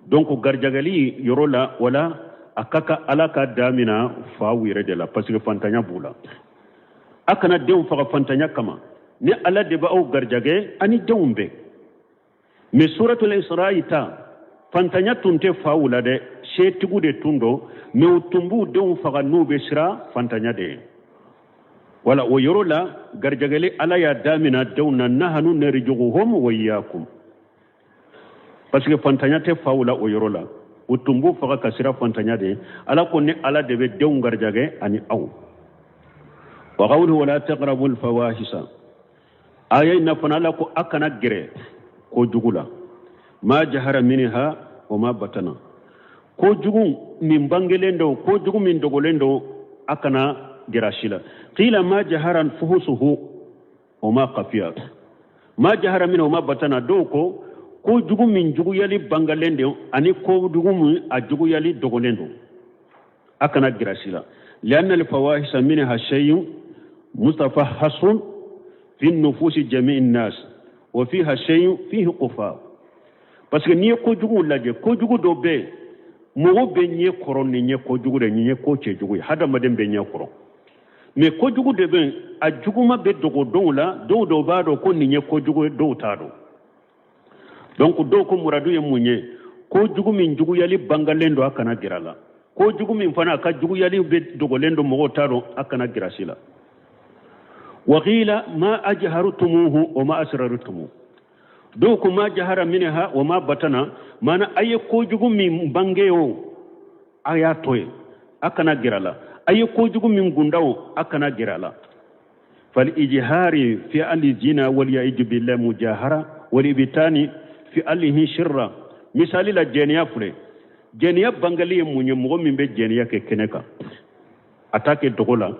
Donc garijɛgɛli yɔrɔ la, wala a ka kan Ala ka damina faw yɛrɛ de la, parce que fantanya b'u la. A kana denw faga fantanya kama. Ni Ala de b'aw garijɛgɛ ani denw bɛɛ. Mais Suratul Isra'i ta, fantanya tun tɛ faw la dɛ, setigiw de tun don, mais u tun b'u denw faga n'u bɛ siran fantanya de ye. Wala o yɔrɔ la garijɛgɛli Ala y'a damina denw na, nahnu narzuquhum wa iyyakum. Parce que fantanya tɛ faw la o yɔrɔ la, u tun b'u faga ka siran fantanya de ye. Ala ko ni Ala de bɛ denw garijɛgɛ ani aw. Wa qawluhu wala taqrabu al-fawahisa. Aya in na fana Ala ko a kana gɛrɛ kojugu la. Ma jahara minha wa ma batana. Kojugu min bangelen don, kojugu min dogolen don, a kana gɛrɛ si la. Qila ma jahara fuhusuhu wa ma khafiya. Ma jahara minha wa ma batana, dɔw ko kojugu min juguyali bangalen don ani kojugu min a juguyali dogolen don, a kana gɛrɛ si la. Lianna al-fawahisa minha shay'un mustafahhasun fi nufusi jami'i an-nas wa fiha shay'un fihi qufa. Parce que n'i ye kojugu lajɛ, kojugu dɔ bɛ yen, mɔgɔ bɛ ɲɛ kɔrɔ ni ɲɛ kojugu de, nin ye ko cɛjugu ye, hadamaden bɛ ɲɛ kɔrɔ. Mais kojugu de bɛ yen, a juguma bɛ dogo dɔw la, dɔw dɔw b'a dɔn ko nin ye kojugu ye, dɔw t'a dɔn. Donc dɔw ko muradu ye mun ye? Kojugu min juguyali bangalen don, a kana gɛrɛ a la. Kojugu min fana a ka juguyali bɛ dogolen don, mɔgɔw t'a dɔn, a kana gɛrɛ si la. Wa qila ma ajhartumuhu wa ma asrartumuhu. Dɔw ko ma jahara minha wa ma batana, mana a ye kojugu min bange o, a y'a to yen, a kana gɛrɛ a la. A ye kojugu min gunda o, a kana gɛrɛ a la. Fal ijhari fi ali zina wal ya'idu billahi mujahara wal ibtani fi alihi sirra. Misali la, jɛnɛya filɛ. Jɛnɛya bangali ye mun ye? Mɔgɔ min bɛ jɛnɛya kɛ kɛnɛ kan, a t'a kɛ dogo la.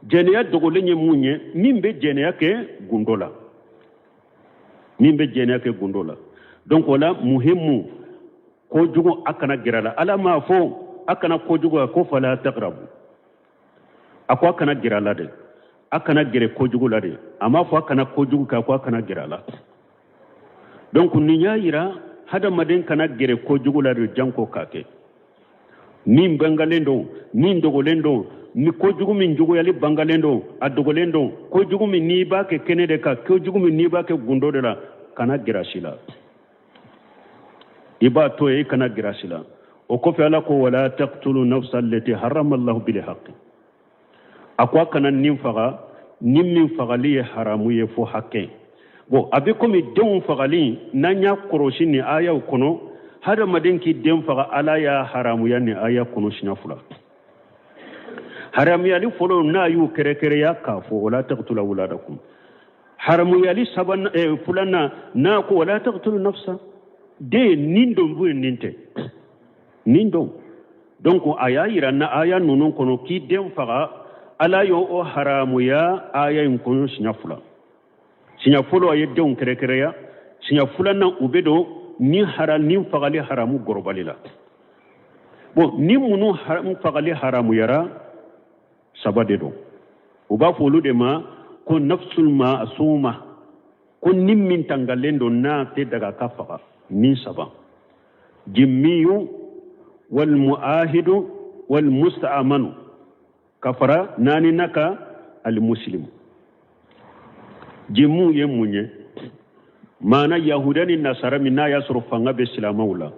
Jɛnɛya dogolen ye mun ye? Min bɛ jɛnɛya kɛ gundo la, min bɛ jɛnɛya kɛ gundo la. Donc o la, muhimu, kojugu, a kana gɛrɛ a la. Ala m'a fɔ a kana kojugu, a ko fala taqrabu, a ko a kana gɛrɛ a la dɛ, a kana gɛrɛ kojugu la dɛ. A m'a fɔ a kana kojugu kɛ, a ko a kana gɛrɛ a la. Donc nin y'a yira hadamaden kana gɛrɛ kojugu la de, janko k'a kɛ. Min bangalen don, min dogolen don, ni kojugu min juguyali bangalen don, a dogolen don, kojugu min n'i b'a kɛ kɛnɛ de kan, kojugu min n'i b'a kɛ gundo de la, kana gɛrɛ si la, i b'a to yen, i kana gɛrɛ si la. O kɔfɛ, Ala ko wala taqtulu nafsa allati harrama Allahu bil haqqi. A ko a kana nin faga, ni min fagali ye haramu ye fo hakɛ. Bon, a bɛ komi denw fagali. N'an y'a kɔlɔsi nin ayaw kɔnɔ, hadamaden k'i den faga, Ala y'a haramuya nin aya kɔnɔ siɲɛ fila. Haramuyali fɔlɔ, n'a y'u kɛrɛkɛrɛya k'a fɔ wala taqtulu awladakum. Haramuyali sabanan, filanan, n'a ko wala taqtulu nafsa. Den nin don bu nin tɛ nin don. Donc a y'a yira na aya ninnu kɔnɔ k'i den faga, Ala y'o o haramuya aya in kɔnɔ siɲɛ fila. Siɲɛ fɔlɔ, a ye denw kɛrɛkɛrɛya. Siɲɛ filanan, u bɛ don ni hara ni fagali haramu gɔrɔbali la. Bon, ni minnu fagali haramuyara, saba de don. U b'a fɔ olu de ma ko nafsul masuma, ko ni min tangalen don, n'a tɛ daga ka faga. Ni saba: jimmiyu wal muahidu wal musta'amanu, ka fara naani na kan, al muslimu. Jimmu ye mun ye? Maana yahudiya ni nasara min n'a y'a sɔrɔ fanga bɛ silamɛw la,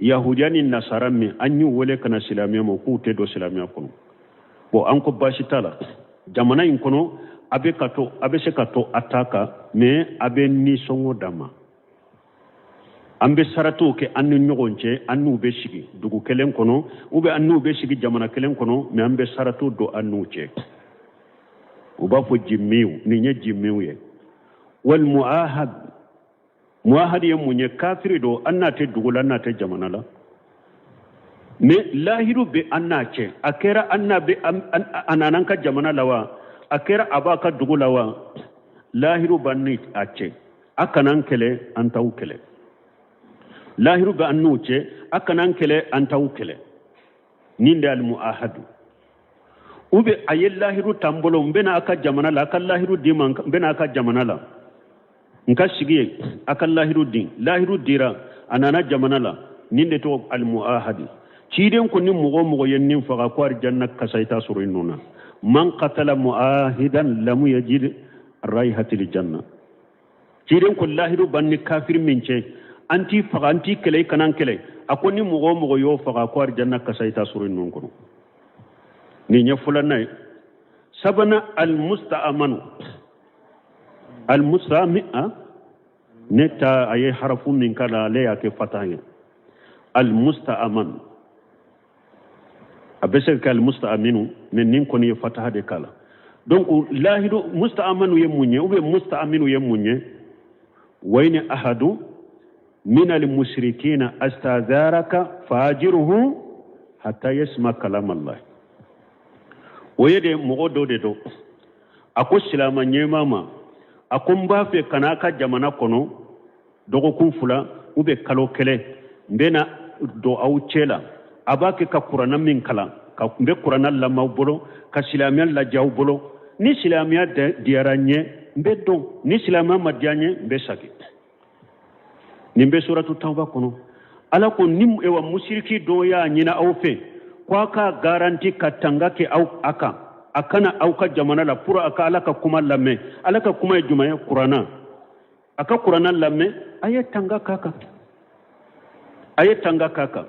yahudiya ni nasara min an y'u wele ka na silamɛya ma, k'u tɛ don silamɛya kɔnɔ. Bon, an ko baasi t'a la, jamana in kɔnɔ a bɛ ka to, a bɛ se ka to a ta kan, mais a bɛ nisɔngɔ d'a ma. An bɛ saratiw kɛ an ni ɲɔgɔn cɛ. An n'u bɛ sigi dugu kelen kɔnɔ ou bien an n'u bɛ sigi jamana kelen kɔnɔ, mais an bɛ saratiw don an n'u cɛ. U b'a fɔ jimmiw, nin ye jimmiw ye. Wal muahad. Muahad ye mun ye? Kafiri don, an n'a tɛ dugu la, an n'a tɛ jamana la, mais lahidu bɛ an n'a cɛ. A kɛra an n'a bɛ, a nana an ka jamana la wa, a kɛra a b'a ka dugu la wa, lahidu b'an ni a cɛ. A kana an kɛlɛ, an t'aw kɛlɛ. Lahidu bɛ an n'u cɛ, a kana an kɛlɛ, an t'aw kɛlɛ. Nin de al muahadu. Ou bien a ye lahidu ta n bolo, n bɛna a ka jamana la, a ka lahidu di ma, n bɛna a ka jamana la, n ka sigi yen, a ka lahidu di. Lahidu dira, a nana jamana la. Nin de tɔgɔ al muahadi. Ciden ko ni mɔgɔ o mɔgɔ ye nin faga, ko arijanna kasa i t'a sɔrɔ i nɔ na. Man qatala muahidan lam yajid raihatil janna. Ciden ko lahidu ban ni kafiri min cɛ, an t'i faga, an t'i kɛlɛ, i kana an kɛlɛ. A ko ni mɔgɔ o mɔgɔ y'o faga, ko arijanna kasa i t'a sɔrɔ i nɔ kɔnɔ. Nin ye filanan ye. Sabanan, almusta'amanu. Almusta'ami a ne ta, a ye harafu min k'a la, ale y'a kɛ fata ye. Almusta'amanu, a bɛ se ka kɛ almusta'aminu, mais nin kɔni ye fataha de k'a la. Donc lahidu musta'amanu ye mun ye, ou bien musta'aminu ye mun ye? Wa in ahadu min almushrikina astazaraka fajiruhu hatta yasma kalam Allah. O ye de mɔgɔ dɔ de don, a ko silama ɲɛmaa ma, a ko n b'a fɛ ka n'a ka jamana kɔnɔ dɔgɔkun 2 ou bien kalo 1, n bɛna don aw cɛ la. A b'a kɛ ka kuranna min kalan, ka n bɛ kuranna lamɛn aw bolo, ka silamɛya lajɛ aw bolo. Ni silamɛya diyara n ye, n bɛ don. Ni silamɛya ma diya n ye, n bɛ segin. Nin bɛ suratu Tawba kɔnɔ. Ala ko ni ewa musiriki dɔ y'a ɲini aw fɛ ko a ka garanti ka tanga kɛ aw a kan, a kana aw ka jamana la pour a ka Ala ka kuma lamɛn. Ala ka kuma ye jumɛn ye? Kuranna. A ka kuranna lamɛn, a ye tanga k'a kan, a ye tanga k'a kan.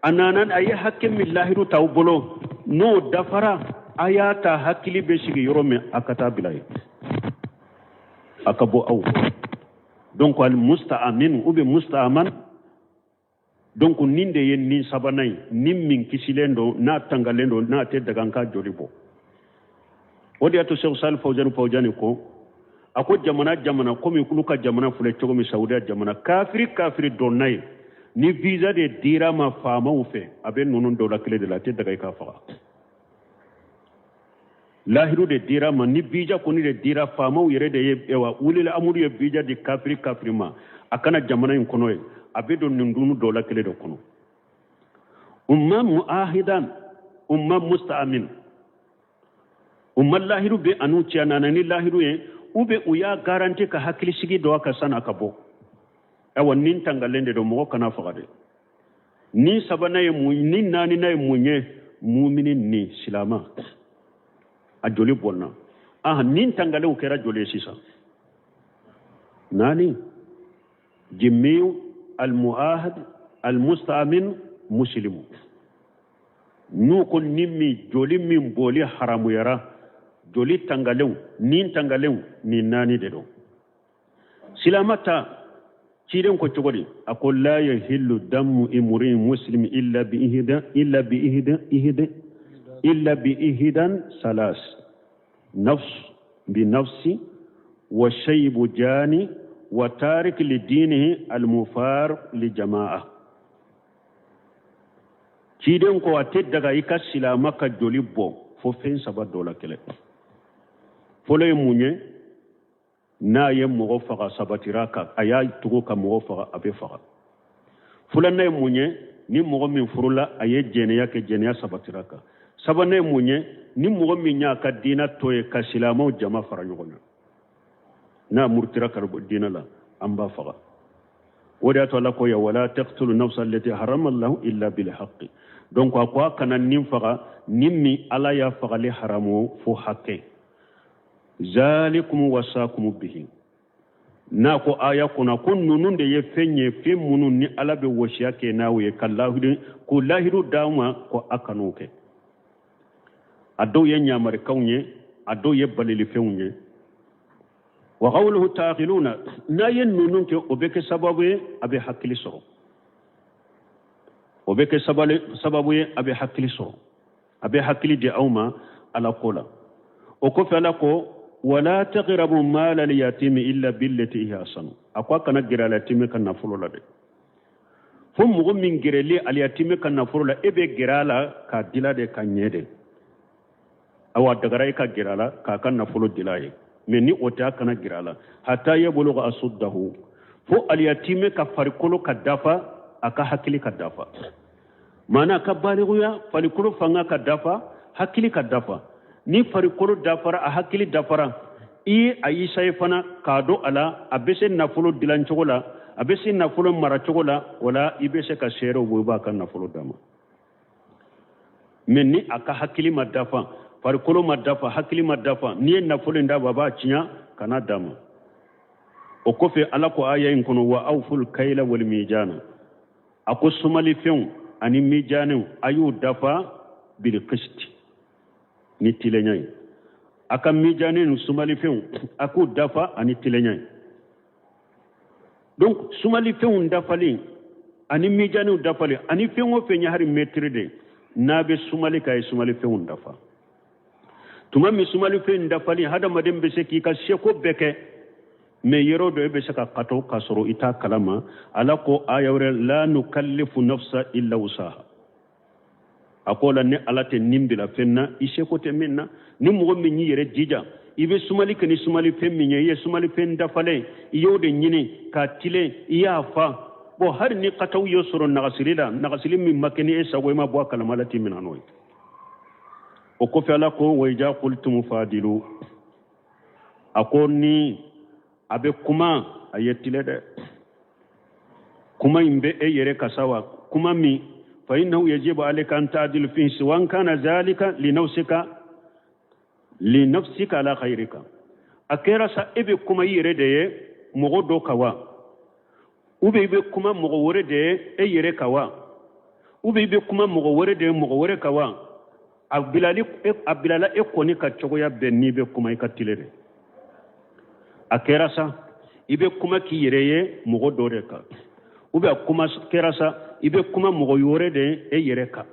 A nana, a ye hakɛ min lahidu t'aw bolo, n'o dafara, a y'a ta hakili bɛ sigi yɔrɔ min, a ka taa bila yen. A ka bɔ aw donc al musta'amin ou bien musta'aman. Donc nin de ye nin sabanan ye, nin min kisilen don, n'a tangalen don, n'a tɛ daga an ka joli bɔ. O de y'a to Sɛku Sali Fawzani Fawzani ko, a ko jamana jamana komi olu ka jamana filɛ cogo min, Saudiya jamana, kafiri kafiri donna ye, ni visa de dira ma faamaw fɛ, a bɛ ninnu dɔ la kelen de la, a tɛ daga i k'a faga. Lahiru de dira ma, ni visa kɔni de dira faamaw yɛrɛ de ye, wa wulila amuru ye visa di kafiri kafiri ma, a kana jamana in kɔnɔ ye, a bɛ don nin dunu dɔ la kelen de kɔnɔ. Umma muahidan, umma musta'amin, umma lahiru bɛ an'u cɛ, a nana ni lahiru ye, ou bien u y'a garanti ka hakilisigi don a ka san'a ka bɔ. Ayiwa, nin tangalen de don, mɔgɔ kana faga dɛ. Ni sabanan ye mun, ni naaninan ye mun ye? Mumini ni silama a joli bɔnna. Aha, nin tangalenw kɛra joli ye sisan? Naani: jimiyu, almuahad, almustaamin, muslimu. N'u ko ni min joli min bɔli haramuyara, joli tangalenw, nin tangalenw, nin naani de don. Silama ta, ciden ko cogo di? A ko la yahillu damu imrin muslim illa bi ihda illa bi ihda ihda illa bi ihdan salas: nafs bi nafsi, wa shaybu jani, wa tarik li dinihi al mufar li jama'a. Ciden ko a tɛ daga i ka silama ka joli bɔ fo fɛn saba dɔ la kelen. Fɔlɔ ye mun ye? N'a ye mɔgɔ faga, sabatira kan, a y'a tugu ka mɔgɔ faga, a bɛ faga. Filanan ye mun ye? Ni mɔgɔ min furula, a ye jɛnɛya kɛ, jɛnɛya sabatira kan. Sabanan ye mun ye? Ni mɔgɔ min y'a ka diina to ye ka silamɛw jama fara ɲɔgɔn na, n'a murutira ka bɔ diina la, an b'a faga. O de y'a to Ala ko ya wala taqtulu nafsa allati harama Allahu illa bil haqqi. Donc a ko a kana nin faga, ni min Ala y'a fagali haramu fo hakɛ. Zalikum wasakum bihi. N'a ko aya kɔnɔ ko ninnu de ye fɛn ye, fɛn minnu ni Ala bɛ wasiya kɛ n'aw ye, ka lahidu k'o lahidu d'aw ma ko a kan'o kɛ. A dɔw ye ɲamarikanw ye, a dɔw ye balilifɛnw ye. Wa qawluhu taqiluna, n'a ye ninnu kɛ, o bɛ kɛ sababu ye a bɛ hakili sɔrɔ, o bɛ kɛ sababu ye a bɛ hakili sɔrɔ, a bɛ hakili di aw ma Ala ko la. O kɔfɛ Ala ko wala taqrabu mala al-yatimi illa billati hiya ahsanu. A ko a kana gɛrɛ alyatimi ka nafolo la dɛ, fo mɔgɔ min gɛrɛli alyatimi ka nafolo la, e bɛ gɛrɛ a la k'a dila de ka ɲɛ de. Awa, dagara e ka gɛrɛ a la k'a ka nafolo dila ye, mɛ ni o tɛ, a kana gɛrɛ a la hata yabuluga asuddahu, fo alyatimi ka farikolo ka dafa, a ka hakili ka dafa, maana ka baliguya, farikolo fanga ka dafa, hakili ka dafa. Ni farikolo dafara, a hakili dafara, i ye a yisa ye fana k'a don a la, a bɛ se nafolo dilan cogo la, a bɛ se nafolo mara cogo la, o la i bɛ se ka seerew bɔ, i b'a ka nafolo d'a ma. Mɛ ni a ka hakili ma dafa, farikolo ma dafa, hakili ma dafa, n'i ye nafolo in d'a ma, a b'a tiɲɛ, kana d'a ma. O kɔfɛ Ala ko aya in kɔnɔ wa awful kayla wal mizana. A ko sumalifɛnw ani mijanɛw, a y'u dafa bil qist, ni tilenya ye. A ka mijanɛ ni sumalifɛnw, a k'u dafa ani tilenya ye. Donc sumalifɛnw dafalen ani mijanɛw dafalen, ani fɛn o fɛn ye, hari mɛtiri de n'a bɛ sumali k'a ye sumalifɛnw dafa. Tuma min sumalifɛn dafalen, hadamaden bɛ se k'i ka seko bɛɛ kɛ, mɛ yɔrɔ dɔ e bɛ se ka kato k'a sɔrɔ i t'a kalama. Ala ko aya wɛrɛ la nukallifu nafsa illa wusaha. A ko la ni Ala tɛ nin bila fɛn na i seko tɛ min na. Ni mɔgɔ min y'i yɛrɛ jija, i bɛ sumali kɛ ni sumalifɛn min ye, i ye sumalifɛn dafalen, i y'o de ɲini k'a tilen, i y'a fa bɔn, hali ni kataw y'o sɔrɔ nagasili la, nagasili min ma kɛ ni e sago, i ma bɔ a kalama, Ala t'i minɛ n'o ye. O kɔfɛ Ala ko wa iza qultum fadilu. A ko ni a bɛ kuma, a ye tile dɛ. Kuma in bɛ e yɛrɛ ka sa wa kuma min fa innahu yajibu alayka an ta'dilu fihi siwan kana zalika li nafsika li nafsika ala khayrika. A kɛra sa e bɛ kuma i yɛrɛ de ye mɔgɔ dɔ kan wa, ou bien i bɛ kuma mɔgɔ wɛrɛ de ye e yɛrɛ kan wa, ou bien i bɛ kuma mɔgɔ wɛrɛ de ye mɔgɔ wɛrɛ kan wa, a bilali a bilala e kɔni ka cogoya bɛɛ, n'i bɛ kuma i ka tile de. A kɛra sa i bɛ kuma k'i yɛrɛ ye mɔgɔ dɔ de kan, ou bien a kuma kɛra sa i bɛ kuma mɔgɔ wɛrɛ de e yɛrɛ kan,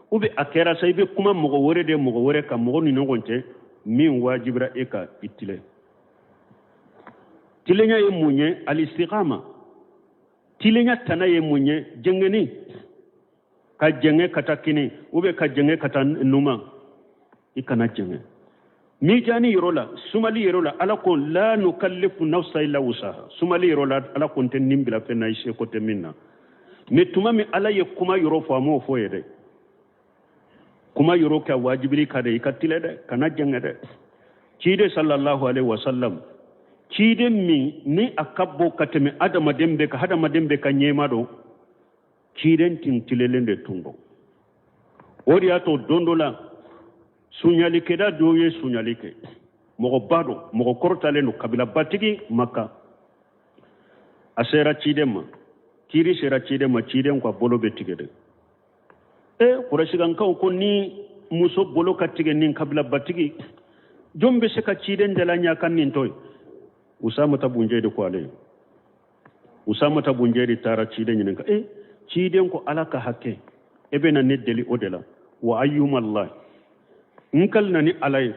ou bien a kɛra sa i bɛ kuma mɔgɔ wɛrɛ de mɔgɔ wɛrɛ kan, mɔgɔ ni ɲɔgɔn cɛ, min wajibira e kan, i tilen. Tilenya ye mun ye? Alistigama. Tilenya tana ye mun ye? Jɛngɛni, ka jɛngɛ ka taa kini ou bien ka jɛngɛ ka taa numan, i kana jɛngɛ. Mijani yɔrɔ la, sumali yɔrɔ la, Ala ko la nukallifu nafsa illa wusaha. Sumali yɔrɔ la, Ala ko n tɛ nin bila fɛn na i seko tɛ min na. Mais tuma min Ala ye kuma yɔrɔ fɔ, a m'o fɔ ye dɛ. Kuma yɔrɔ kɛ wajibili ka de, i ka tile dɛ, kana jɛngɛ dɛ. Ciden sallallahu alaihi wasallam, ciden min ni a ka bon ka tɛmɛ adamaden bɛɛ kan, hadamaden bɛɛ ka ɲɛma don, ciden tin tilelen de tun don. O de y'a to don dɔ la sunyalikɛla dɔw ye sunyali kɛ, mɔgɔba don, mɔgɔ kɔrɔtalen don, kabilabatigi Maka. A sera ciden ma, kiri sera ciden ma, ciden ko a bolo bɛ tigɛ dɛ. E Kurɛsikankaw ko ni muso bolo ka tigɛ nin kabilabatigi, jɔn bɛ se ka ciden dala ɲɛ kan nin to ye? Usamata bun Jayidi ko ale ye. Usamata bun Jayidi taara ciden ɲininka. E ciden ko Ala ka hakɛ, e bɛna ne deli o de la. Wa ayyumallah, n kalina ni Ala ye,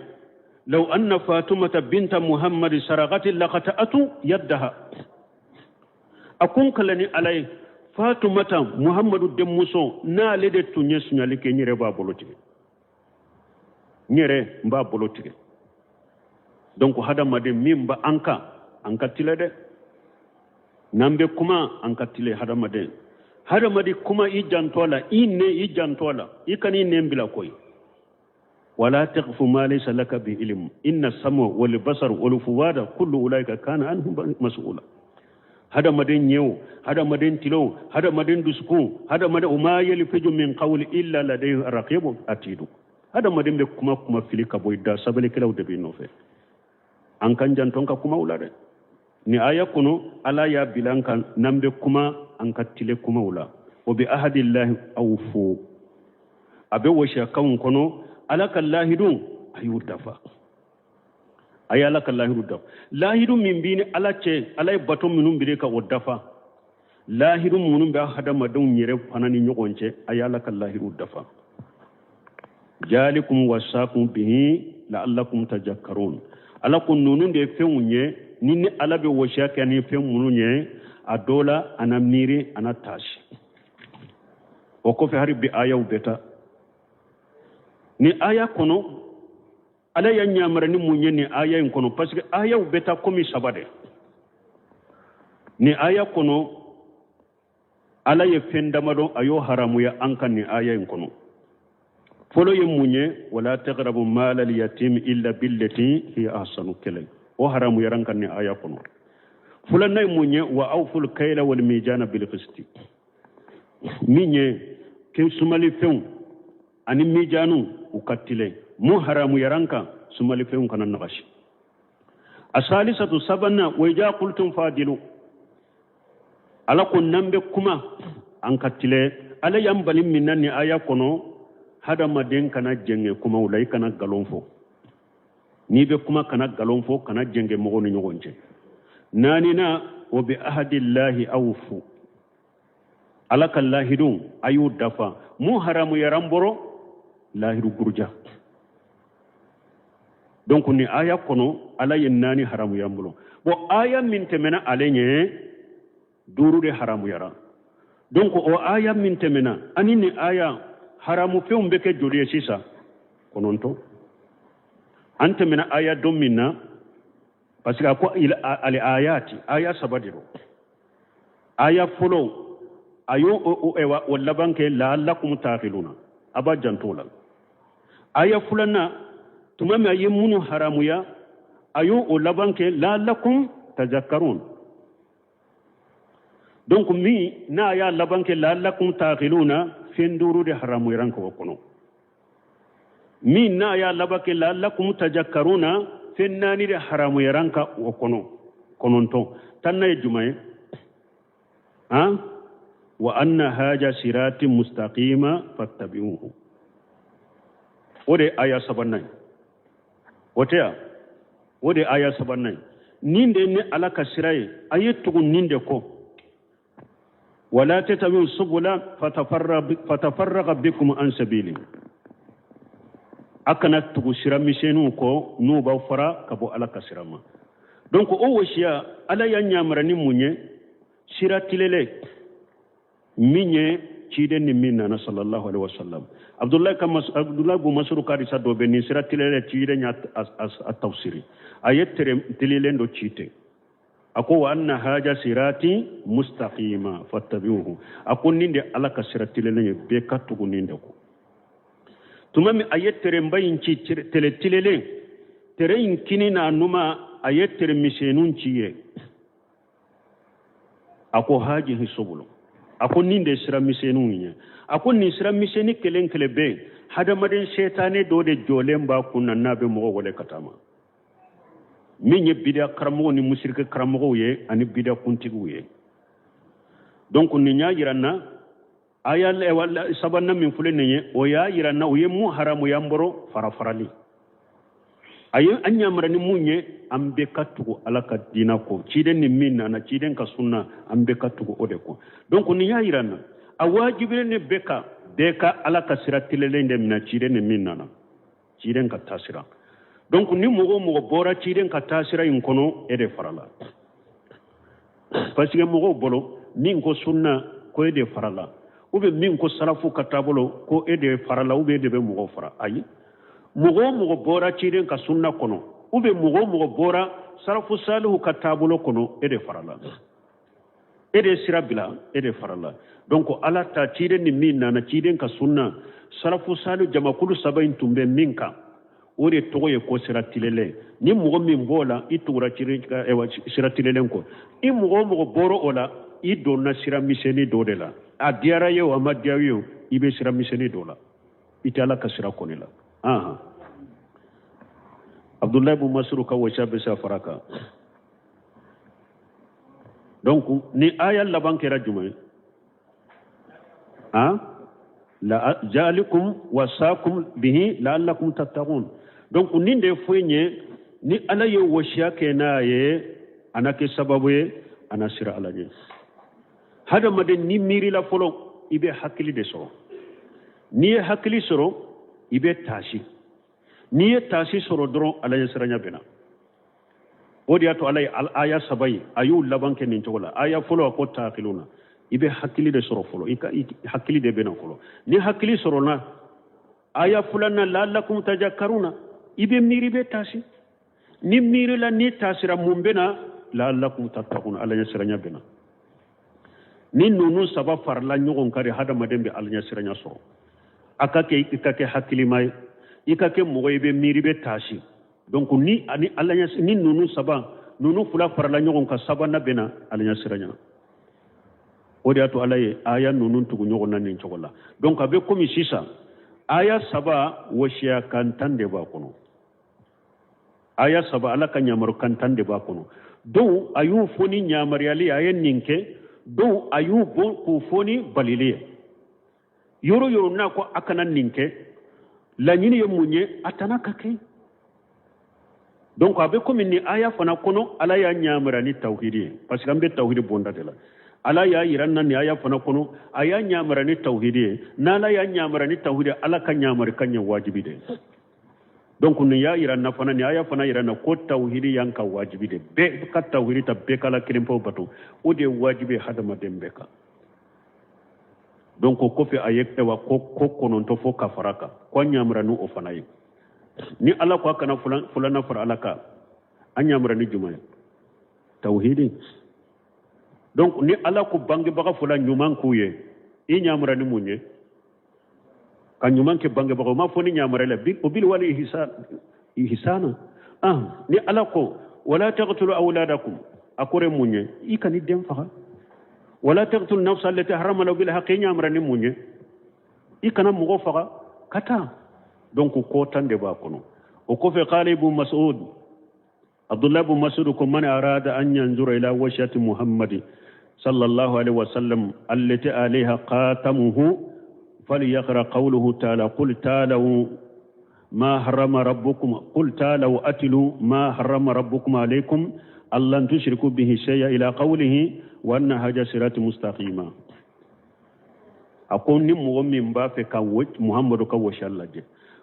law anna Fatumata binta Muhammadi saragati laqata'atu yaddaha. A ko n kala ni Ala ye, Fatumata Muhammadu denmuso, n'ale de tun ye sunyali kɛ, n yɛrɛ b'a bolo tigɛ, n yɛrɛ n b'a bolo tigɛ. Donc hadamaden min b'an an kan, an ka tile dɛ. N'an bɛ kuma, an ka tile. Hadamaden, hadamaden kuma, i janto a la, i nɛn, i janto a la, i kana i nɛn bila koyi. Wala taqfu ma laysa laka bi ilm inna sama wal basar wal fuwada kullu ulaika kana anhu mas'ula. Hadamaden ɲɛw, hadamaden tilew, hadamaden dusukun, hadamaden o ma yalfiju min qawli illa ladayhi raqibun atidu. Hadamaden bɛ kuma kuma fili ka bɔ i da, sɛbɛnnikɛlaw de b'i nɔfɛ. An kan janto an ka kumaw la dɛ. Ni aya kɔnɔ, Ala y'a bila an kan, n'an bɛ kuma, an ka tile kumaw la. O bi ahadillahi awfu, a bɛ wɔsiyakanw kɔnɔ, Ala ka lahidu a y'u dafa. A ye Ala ka lahidu dafa. Lahidu min b'i ni Ala cɛ, Ala ye bato minnu biri ka o dafa. Lahidu minnu bɛ hadamadenw yɛrɛ fana ni ɲɔgɔn cɛ, a ye Ala ka lahidu dafa. Jalikum wasakum bihi la'allakum tadhakkarun. Ala ko ninnu de ye fɛnw ye ni ni Ala bɛ wɔsiya kɛ ni fɛn minnu ye, a dɔw la a na miiri, a na taasi. O kɔfɛ hali bi ayaw bɛ taa ni aya kɔnɔ. Ala y'a ɲamara ni mun ye nin aya in kɔnɔ? Parce que ayaw bɛ taa komi saba de ni aya kɔnɔ. Ala ye fɛn damadɔ a y'o haramuya an kan nin aya in kɔnɔ. Fɔlɔ ye mun ye? Wala taqrabu malal yatim illa billati hiya ahsanu. Kelen o haramuyara an kan nin aya kɔnɔ. Filanan ye mun ye? Wa awful kayla wal mizana bil qisti. Min ye ke sumalifɛnw ani mijanu u ka tilen. Mun haramuyara an kan? Sumalifɛnw kana nagasi. A salisatu, sabanan, wa ija qultum fadilu. Ala ko n'an bɛ kuma, an ka tilen. Ala y'an bali min na nin aya kɔnɔ, hadamaden kana jɛngɛ kumaw la, i kana nkalon fɔ. N'i bɛ kuma, kana nkalon fɔ, kana jɛngɛ mɔgɔw ni ɲɔgɔn cɛ. Naaninan, o bi ahadillahi awfu. Ala ka lahidu a y'o dafa. Mun haramuyara an bɔrɔ? Lahidu buruja. Donc nin aya kɔnɔ, Ala ye naani haramuya an bolo. Bon, aya min tɛmɛna ale ɲɛ, duuru de haramuyara. Donc o aya min tɛmɛna ani nin aya, haramufɛnw bɛ kɛ joli ye sisan? 9. An tɛmɛna aya don min na, parce que a ko ale ayati, aya saba de don. Aya fɔlɔ a y'o o laban kɛ la'allakum taqiluna, a b'a janto la. Aya filanan, tuma min a ye minnu haramuya, a y'o o laban kɛ la'allakum tazakkarun. Donc min n'a y'a laban kɛ la'allakum taqiluna, fɛn duuru de haramuyara k'o kɔnɔ. Min n'a y'a laban kɛ la'allakum tazakkaruna, fɛn naani de haramuyara ka o kɔnɔ, 9. 10nan ye jumɛn ye? Han, wa anna haja sirati mustaqima fattabi'uhu. O de ye aya sabanan ye, o tɛ yan? O de ye aya sabanan ye. Nin de ne Ala ka sira ye, a ye tugu nin de kɔ. Wala tatabi'u subula fatafarraqa bikum an sabili. A kana tugu sira misɛnninw kɔ n'u b'aw fara ka bɔ Ala ka sira ma. Donc o wasiya Ala y'a yamari ni mun ye? Sira tilelen min ye ciden ni min nana sallallahu alaihi wasallam. Abdullahi ka Abdullahi bun Mas'ud ka hadisa dɔ bɛ nin sira tilelen ciden y'a a tafsiri. A ye tere tilelen dɔ ci ten. A ko wa anna haja sirati mustaqima fattabi'uhu. A ko nin de Ala ka sira tilelen ye, bɛɛ ka tugu nin de kɔ. Tuma min a ye terenba in ci, tere tilelen, tere in kini n'a numa a ye tere misɛnninw ci ye. A ko hajihi subulu. A ko nin de sira misɛnninw ye. A ko nin sira misɛnnin kelen kelen bɛ yen, hadamaden sɛtanɛ dɔ de jɔlen b'a kun na n'a bɛ mɔgɔ wele ka taa ma. Min ye bidiya karamɔgɔw ni musirike karamɔgɔw ye ani bidiya kuntigiw ye. Donc nin y'a yira n na aya sabanan min filɛ nin ye, o y'a yira n na u ye mun haramuya an bɔrɔ fara farali. A ye an yamara ni mun ye, an bɛɛ ka tugu Ala ka diina kɔ. Ciden ni min nana, ciden ka sunna, an bɛɛ ka tugu o de kɔ. Donc nin y'a yira n na a wajibilen ne bɛɛ ka bɛɛ ka Ala ka sira tilelen de minɛ, ciden ni min nana, ciden ka taasira. Donc ni mɔgɔ o mɔgɔ bɔra ciden ka taasira in kɔnɔ, e de farala. Parce que mɔgɔw bolo min ko sunna ko e de farala, ou bien min ko salafu ka taabolo ko e de farala, ou bien e de bɛ mɔgɔw fara. Ayi, mɔgɔ o mɔgɔ bɔra ciden ka sunna kɔnɔ, ou bien mɔgɔ o mɔgɔ bɔra salafu salihu ka taabolo kɔnɔ, e de farala. E de sira bila, e de farala. Donc Ala ta ciden ni min nana, ciden ka sunna, salafu salihu jamakulu saba in tun bɛ min kan, o de tɔgɔ ye ko sira tilelen. Ni mɔgɔ min b'o la, i tugura sira tilelen kɔ. I mɔgɔ o mɔgɔ bɔra o la, i donna sira misɛnnin dɔ de la. A diyara ye o, a ma diya ye o, i bɛ sira misɛnnin dɔ la. I tɛ Ala ka sira kɔni la. Abdullahi bun Mas'ud ka wasiya bɛ se ka fara kan. Donc ni aya laban kɛra jumɛn ye? La jalikum wasakum bihi la'allakum tattaqun. Donc nin de fɔ in ye, ni Ala ye wasiya kɛ n'a ye, a na kɛ sababu ye, a na sira Ala ɲɛ. Hadamaden ni miirila fɔlɔ, i bɛ hakili de sɔrɔ. N'i ye hakili sɔrɔ, i bɛ taasi. N'i ye taasi sɔrɔ dɔrɔn, Ala ɲɛ siranya bɛ na. O de y'a to Ala ye aya saba ye, a y'u laban kɛ nin cogo la. Aya fɔlɔ a ko taakiluna, i bɛ hakili de sɔrɔ fɔlɔ, i ka hakili de bɛ na fɔlɔ. Ni hakili sɔrɔla, aya filanan la'allakum tadhakkaruna, i bɛ miiri, i bɛ taasi. Ni miirila, ni taasira, mun bɛ na? La'allakum tattaquna, Ala ɲɛ siranya bɛ na. Ni ninnu saba farala ɲɔgɔn kan de, hadamaden bɛ Ala ɲɛ siranya sɔrɔ. A ka kɛ i ka kɛ hakilima ye, i ka kɛ mɔgɔ ye, i bɛ miiri, i bɛ taasi. Donc ni ani Ala ɲɛ, ni ninnu saba, ninnu fila farala ɲɔgɔn kan, sabanan bɛ na Ala ɲɛ siranya. O de y'a to Ala ye aya ninnu tugu ɲɔgɔn na nin cogo la. Donc a bɛ komi sisan aya saba wasiya kan tan de b'a kɔnɔ. Aya saba Ala ka ɲamaru kan tan de b'a kɔnɔ. Dɔw a y'u fɔ ni ɲamaruyali ye, a ye nin kɛ. Dɔw a y'u bɔ k'u fɔ ni balili ye. Yɔrɔ yɔrɔ n'a ko a kana nin kɛ, laɲini ye mun ye? A tana ka kɛ. Donc a bɛ komi nin aya fana kɔnɔ, Ala y'a ɲamara ni tawhidi ye, parce que an bɛ tawhidi bonda de la. Ala y'a yira na nin aya fana kɔnɔ, a y'a ɲamara ni tawhidi ye. N'Ala y'a ɲamara ni tawhidi ye, Ala ka ɲamari ka ɲɛ wajibi de. Donc nin y'a yira na fana, nin aya fana yira na ko tawhidi y'an ka wajibi de. Bɛɛ ka tawhidi ta, bɛɛ k'Ala kelen pewu bato, o de ye wajibi ye hadamaden bɛɛ kan. Donc o kɔfɛ a ye ɛwa ko kɔnɔntɔn fɔ ka fara kan, ko an ɲamara ni o fana ye. Ni Ala ko a kana fulanna fara Ala kan, an ɲamara ni jumɛn ye? Tawhidi. Donc ni Ala ko bangebaga fila ɲuman k'u ye, i ɲamara ni mun ye? Ka ɲuman kɛ bangebaga, o ma fɔ ni ɲamara la, o bil wali ihsana. Ni Ala ko wala taqtulu awladakum, a kɔrɔ ye mun ye? I kan'i den faga. Wala taqtulu nafsa allati harrama Allahu bil haqqi, i ɲamara ni mun ye? I kana mɔgɔ faga ka taa. Donc ko tan de b'a kɔnɔ. O kɔfɛ qala ibn Mas'ud, Abdullah ibn Mas'ud ko man arada an yanzura ila washati Muhammad sallallahu alaihi wasallam allati alaiha qatamuhu falyaqra qawluhu ta'ala qul ta'alu ma harrama rabbukum qul ta'alu atlu ma harrama rabbukum alaykum alla tushriku bihi shay'a ila qawlihi wa anna haja sirati mustaqima. A ko ni mɔgɔ min b'a fɛ ka Muhammadu ka wasiya lajɛ,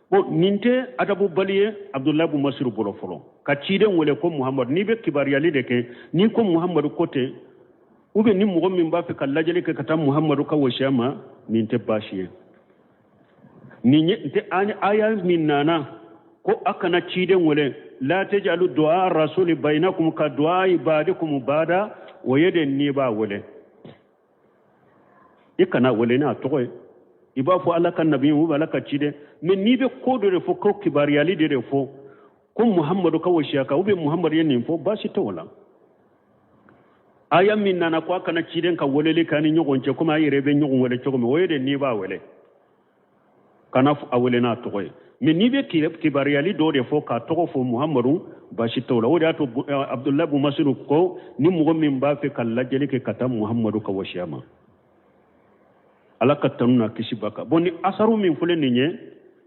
bon, nin tɛ adabubali ye Abdulayi bun Masudu bolo fɔlɔ ka ciden wele ko Muhammadu. N'i bɛ kibaruyali de kɛ, n'i ko Muhammadu ko ten, ou bien ni mɔgɔ min b'a fɛ ka lajɛli kɛ ka taa Muhammadu ka wasiya ma, nin tɛ baasi ye. Nin ye tɛ aya min nana ko a kana ciden wele la tajalu du'a rasuli bainakum ka du'a ibadikum bada, o ye de n'i b'a wele, i kana wele n'a tɔgɔ ye, i b'a fɔ Ala ka nabi ou Ala ka ciden. Mais n'i bɛ ko dɔ de fɔ, ko kibaruyali de fɔ ko Muhammadu ka wasiya kan, ou bien Muhammadu ye nin fɔ, baasi t'o la. Aya min nana ko a kana ciden ka weleli kɛ ni ɲɔgɔn cɛ komi a yɛrɛ bɛ ɲɔgɔn wele cogo min, o ye de n'i b'a wele, kana a wele n'a tɔgɔ ye. Mais n'i bɛ kibaruyali dɔ de fɔ k'a tɔgɔ fɔ Muhammadu, baasi t'o la. O de y'a to Abdulayi bun Masudu ko ni mɔgɔ min b'a fɛ ka lajɛli kɛ ka taa Muhammadu ka wasiya ma, Ala ka tanu n'a kisi b'a kan. Bon, ni asaru min filɛ nin ye,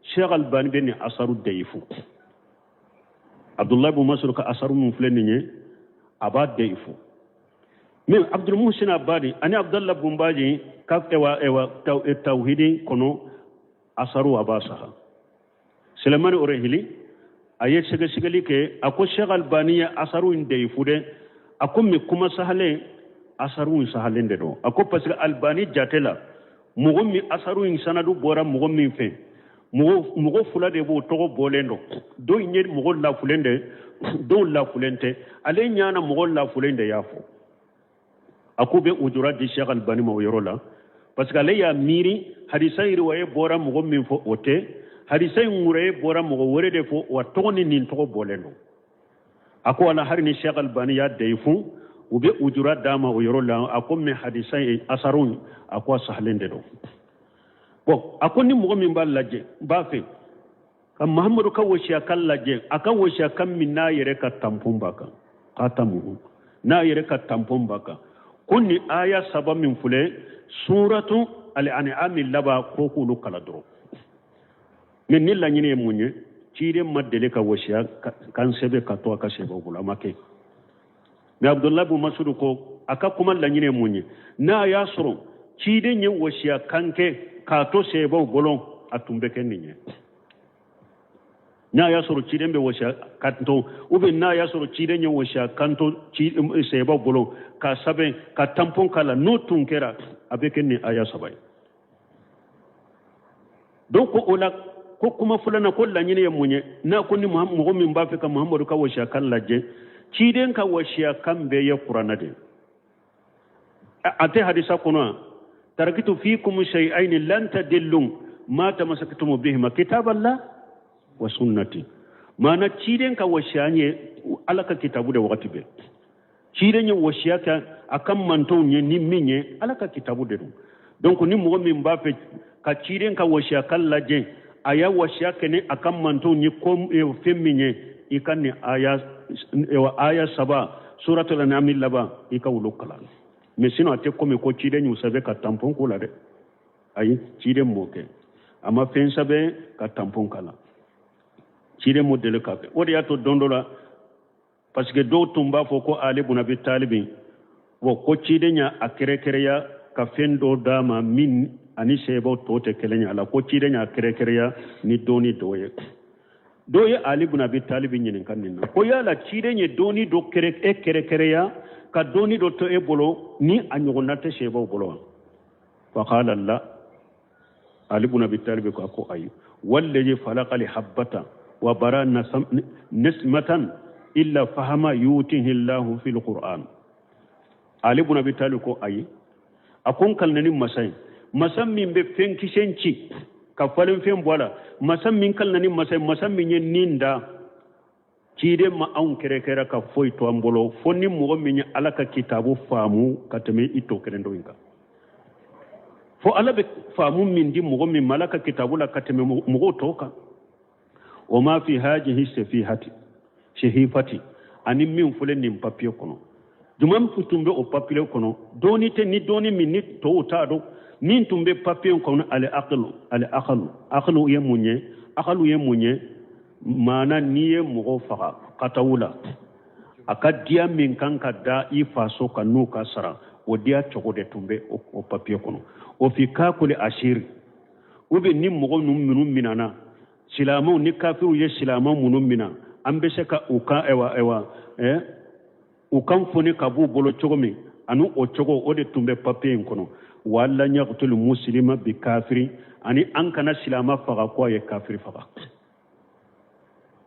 Sheikh Albani bɛ nin asaru dayifu. Abdulayi bun Masudu ka asaru min filɛ nin ye, a b'a dayifu. Mais Abdul Muhsin Abadi ani Abdallah bun Baji ka ewa ewa tawhidi kɔnɔ, asaru a b'a saha. Selemani Orehili a ye sɛgɛsɛgɛli kɛ, a ko Sheikh Albani ye asaru in dayifu dɛ. A ko mais kuma sahalen, asaru in sahalen de don. A ko parce que Albani jate la, mɔgɔ min asaru in sanadu bɔra mɔgɔ min fɛ, mɔgɔ fila de b'o tɔgɔ bɔlen don. Dɔw ye mɔgɔ lafulen de, dɔw lafulen tɛ. Ale ɲana mɔgɔ lafulen de y'a fɔ. A ko bɛ ujura di Sheikh Albani ma o yɔrɔ la, parce que ale y'a miiri hadisa in riwaye bɔra mɔgɔ min fɔ, o tɛ hadisa in riwaye bɔra mɔgɔ wɛrɛ de fɔ, wa tɔgɔ ni nin tɔgɔ bɔlen don. A ko ala hari ni Sheikh Albani y'a dayifu, u bɛ ujura d'a ma o yɔrɔ la. A ko mais hadisa in asaru, a ko a sahalen de don. Bon, a ko ni mɔgɔ min b'a lajɛ, b'a fɛ ka Muhammadu ka wasiya kan lajɛ, a ka wasiya kan min n'a yɛrɛ ka tampon b'a kan, k'a ta mugu n'a yɛrɛ ka tampon b'a kan, ko ni aya saba min filɛ suratu al-an'am laban, ko k'olu kala dɔrɔn. Mais ni laɲini ye mun ye? Ciden ma deli ka wasiya kan sɛbɛn ka to a ka sɛbɛn bolo, a ma kɛ. Mais Abdulayi bun Masudu ko a ka kuma laɲini ye mun ye? N'a y'a sɔrɔ ciden ye wasiya kan kɛ k'a to sɛbɛnw bolo, a tun bɛ kɛ nin ye. N'a y'a sɔrɔ ciden bɛ wasiya kan to, ou bien n'a y'a sɔrɔ ciden ye wasiya kan to sɛbɛnw bolo k'a sɛbɛn ka tampon k'a la, n'o tun kɛra, a bɛ kɛ nin aya saba ye. Donc o la, ko kuma filanan, ko laɲini ye mun ye? N'a ko ni mɔgɔ min b'a fɛ ka Muhammadu ka wasiya kan lajɛ, ciden ka wasiya kan bɛɛ ye kuranɛ de, a tɛ hadisa kɔnɔ. Tarakitu fikum shay'aini lan tadillu ma tamassaktum bihima kitaballah wa sunnati. Maana ciden ka wasiya ye Ala ka kitabu de. Wagati bɛɛ ciden ye wasiya kɛ a ka mantonw ye ni min ye, Ala ka kitabu de don. Donc ni mɔgɔ min b'a fɛ ka ciden ka wasiya kan lajɛ, a y'a wasiya kɛ ni a ka mantonw ye ko fɛn min ye, i ka nin aya saba suratul an'am laban, i ka olu kalan. Mais sinon a tɛ komi ko ciden y'u sɛbɛn ka tampon k'o la dɛ. Ayi, ciden m'o kɛ, a ma fɛn sɛbɛn ka tampon k'a la, ciden m'o deli k'a kɛ. O de y'a to don dɔ la, parce que dɔw tun b'a fɔ ko Ali bun Abi Talibin, bon, ko ciden y'a a kɛrɛkɛrɛya ka fɛn dɔ d'a ma min ani sɛbɛw tɔw tɛ kelen ye a la, ko ciden y'a kɛrɛkɛrɛya ni dɔɔni dɔ ye. Dɔw ye Ali bun Abi Talibin ɲininka nin na, ko yala ciden ye dɔɔni dɔ e kɛrɛkɛrɛya ka dɔɔni dɔ to e bolo ni a ɲɔgɔnna tɛ sɛbɛw bolo wa? Faqala la. Ali bun Abi Talib ko, a ko ayi, wallazi falaqa li habbata wa bara nismatan illa fahama yutihi Allahu fil Qur'an. Ali bun Abi Talib ko ayi, a ko n kalina ni masa ye, masa min bɛ fɛn kisɛ ci ka falen fɛn bɔ a la, masa min kalina ni masa ye, masa min ye nin da, ciden ma anw kɛrɛkɛrɛ ka foyi to an bolo fo ni mɔgɔ min ye Ala ka kitabu faamu ka tɛmɛ i tɔ kelen dɔ in kan. Fo Ala bɛ faamu min di mɔgɔ min ma Ala ka kitabu la ka tɛmɛ mɔgɔw tɔw kan. O ma fi hajihi sefihati sehifati, ani min filɛ nin papiye kɔnɔ. Jumɛn tun bɛ o papiye kɔnɔ? Dɔɔni tɛ ni dɔɔni min ni tɔw t'a dɔn min tun bɛ papiye kɔnɔ. Ale akalu, ale akalu, akalu ye mun ye? Akalu ye mun ye? Maana n'i ye mɔgɔ faga katawu la, A ka diya min kan ka da i faso kan n'u ka sara, o diya cogo de tun bɛ o papiye kɔnɔ. O fikakul asiri, ou bien ni mɔgɔ minnu minana, silamɛw ni kafiriw ye silamɛw minnu mina, an bɛ se ka u ka ɛwa ɛwa eh, u kan foni ka b'u bolo cogo min, ani o cogo o de tun bɛ papiye in kɔnɔ. Wa alla yaqtul muslima bi kafiri, ani an kana silama faga ko a ye kafiri faga.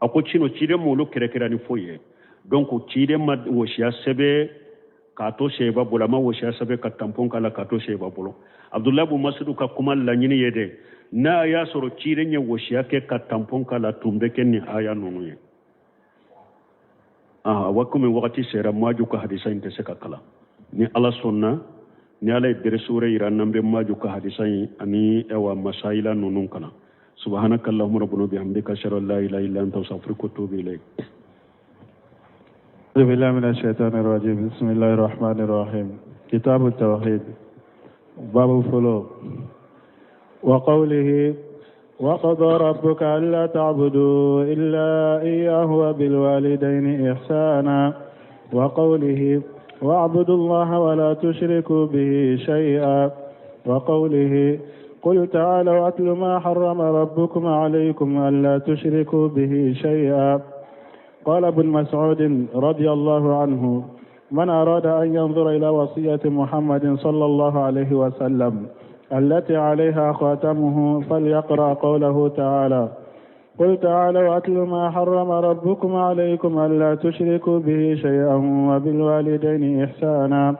A ko sinon ciden m'olu kɛrɛkɛrɛ ni foyi ye. Donc ciden ma wasiya sɛbɛn k'a to sehaba bolo, a ma wasiya sɛbɛn ka tampon k'a la k'a to sehaba bolo. Abdulayi bun Masudu ka kuma laɲini ye dɛ, n'a y'a sɔrɔ ciden ye wasiya kɛ ka tampon k'a la, tun bɛ kɛ nin aya ninnu ye. Wa komi wagati sera, Maju ka hadisa in tɛ se ka kalan. Ni Ala sɔnna, ni Ala ye dɛrɛsi wɛrɛ yira n'an bɛ Maju ka hadisa in ani ɛwa masayila ninnu kalan. Subhanaka allahumma rabbana bihamdika, ashhadu an la ilaha illa anta, astaghfiruka wa atubu ilayk. أعوذ بالله من الشيطان الرجيم. بسم الله الرحمن الرحيم. كتاب التوحيد، باب فلو وقوله: وقضى ربك ألا تعبدوا إلا إياه وبالوالدين إحسانا، وقوله: واعبدوا الله ولا تشركوا به شيئا، وقوله: قل تعالوا أتل ما حرم ربكم عليكم ألا تشركوا به شيئا. قال ابن مسعود رضي الله عنه: من أراد أن ينظر إلى وصية محمد صلى الله عليه وسلم التي عليها خاتمه فليقرأ قوله تعالى: قل تعالوا أتل ما حرم ربكم عليكم ألا تشركوا به شيئا وبالوالدين إحسانا،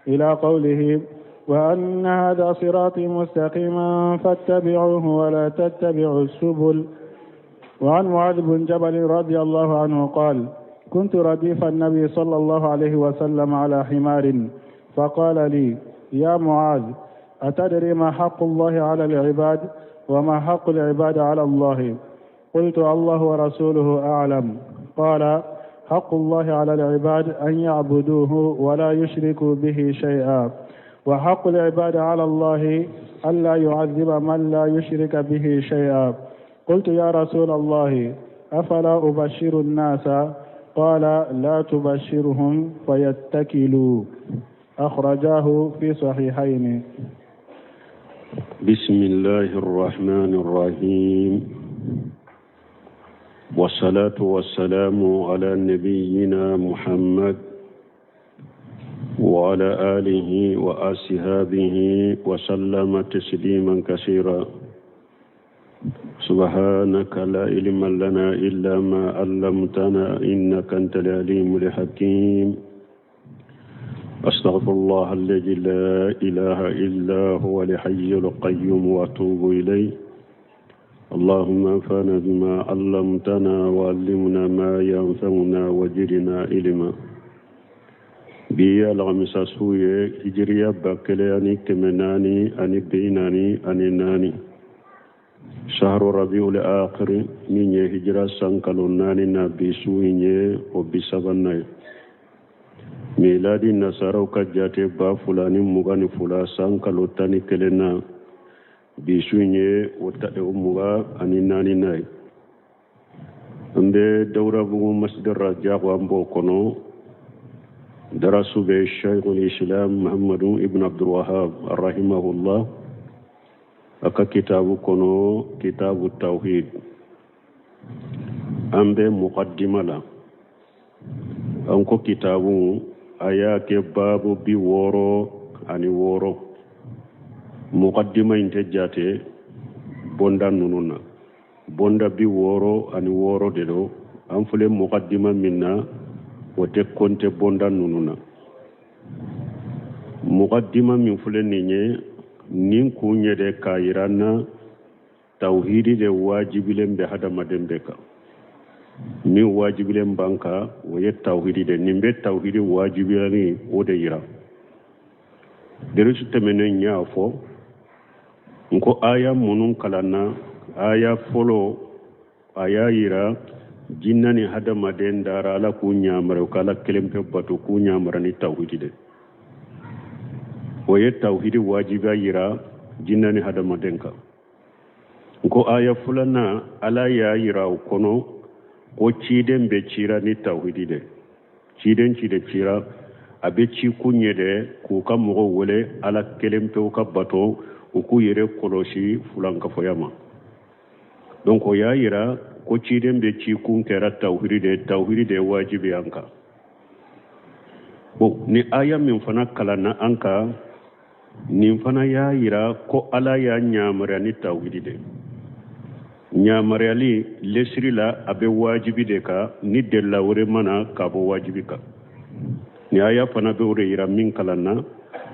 إلى قوله: وأن هذا صراطي مستقيما فاتبعوه ولا تتبعوا السبل. وعن معاذ بن جبل رضي الله عنه قال: كنت رديف النبي صلى الله عليه وسلم على حمار، فقال لي: يا معاذ، أتدري ما حق الله على العباد وما حق العباد على الله؟ قلت: الله ورسوله أعلم. قال: حق الله على العباد أن يعبدوه ولا يشركوا به شيئا، وحق العباد على الله ألا يعذب من لا يشرك به شيئا. قلت: يا رسول الله، أفلا أبشر الناس؟ قال: لا تبشرهم فيتكلوا. أخرجاه في صحيحين. بسم الله الرحمن الرحيم، والصلاة والسلام على نبينا محمد وعلى آله وأصحابه وسلم تسليما كثيرا. سبحانك لا علم لنا إلا ما علمتنا إنك أنت العليم الحكيم. أستغفر الله الذي لا إله إلا هو الحي القيوم وأتوب إليه. اللهم انفعنا بما علمتنا وعلمنا ما ينفعنا وزدنا علما. Bi ye alamisa su ye, hijiriya 1444, shahru rabiul akhir, min ye hijira san kalo naani na, bi su in ye o 30nan ye. Miladi nasaraw ka jate 2022 san kalo 11 na, bi su in ye o 24 na ye. An bɛ Dawurabugu Masjid Rajab, an b'o kɔnɔ. Darasu bɛ Sheikhul Islam Muhammadu ibn Abdul Wahab rahimahullah a ka kitabu kɔnɔ, kitabu tawhid. An bɛ muqaddima la. An ko kitabu a y'a kɛ baabu 66. Muqaddima in tɛ jate bonda ninnu na, bonda 66 de don. An filɛ muqaddima min na, o tɛ kɔnte bonda ninnu na. Muqaddima min filɛ nin ye, nin kun ye de k'a yira n na tawhidi de wajibilen bɛ hadamaden bɛɛ kan. Min wajibilen b'an kan, o ye tawhidi de. Nin bɛ tawhidi wajibiyali o de yira. Derisu tɛmɛnen n y'a fɔ n ko aya minnu kalanna, aya fɔlɔ a y'a yira jinna ni hadamaden dara Ala k'u ɲamara u ka Ala kelen pe bato, k'u ɲamara ni tawhidi de. O ye tawhidi wajibiya yira jinna ni hadamaden kan. N ko aya filanan, Ala y'a yira o kɔnɔ ko ciden bɛ cira ni tawhidi de. Ciden ciden cira, a bɛ ci kun ye de k'u ka mɔgɔw wele Ala kelen pewu ka bato, u k'u yɛrɛ kɔlɔsi fulankafoya ma. Donc o y'a yira ko ciden bɛ ci kun kɛra tawhidi de, tawhidi de ye wajibi an kan. Bon, ni aya min fana kalanna an kan, nin fana y'a yira ko Ala y'a ɲamariya ni tawhidi de. Ɲamariyali lesiri la, a bɛ wajibi de kan, ni delila wɛrɛ ma na k'a bɔ wajibi kan. Ni aya fana bɛ o de yira min kalanna,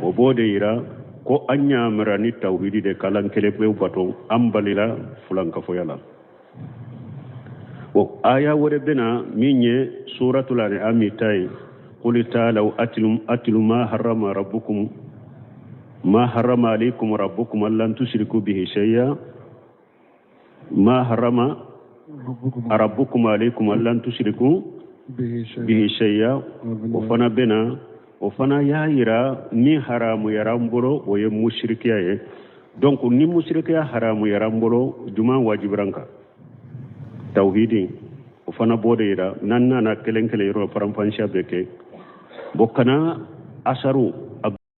o b'o de yira ko an ɲamariya ni tawhidi de, k'Ala kelen pewu bato, an balila fulankafoya la. Bon, aya wɛrɛ bɛ na min ye suratul an'ami ta ye: qul ta'alaw atlu ma harrama rabbukum ma harrama alaykum rabbukum allan tushriku bihi shay'a ma harrama rabbukum alaykum allan tushriku bihi shay'a. O fana bɛ na, o fana y'a yira min haramuyara an bolo, o ye musirikiya ye. Donc ni musirikiya haramuyara an bolo, juman wajibira an kan? Tawhidi. O fana b'o de yira. N'an nana kelen kelen yɔrɔ, faranfansiya bɛ kɛ. Bon, kana asaru.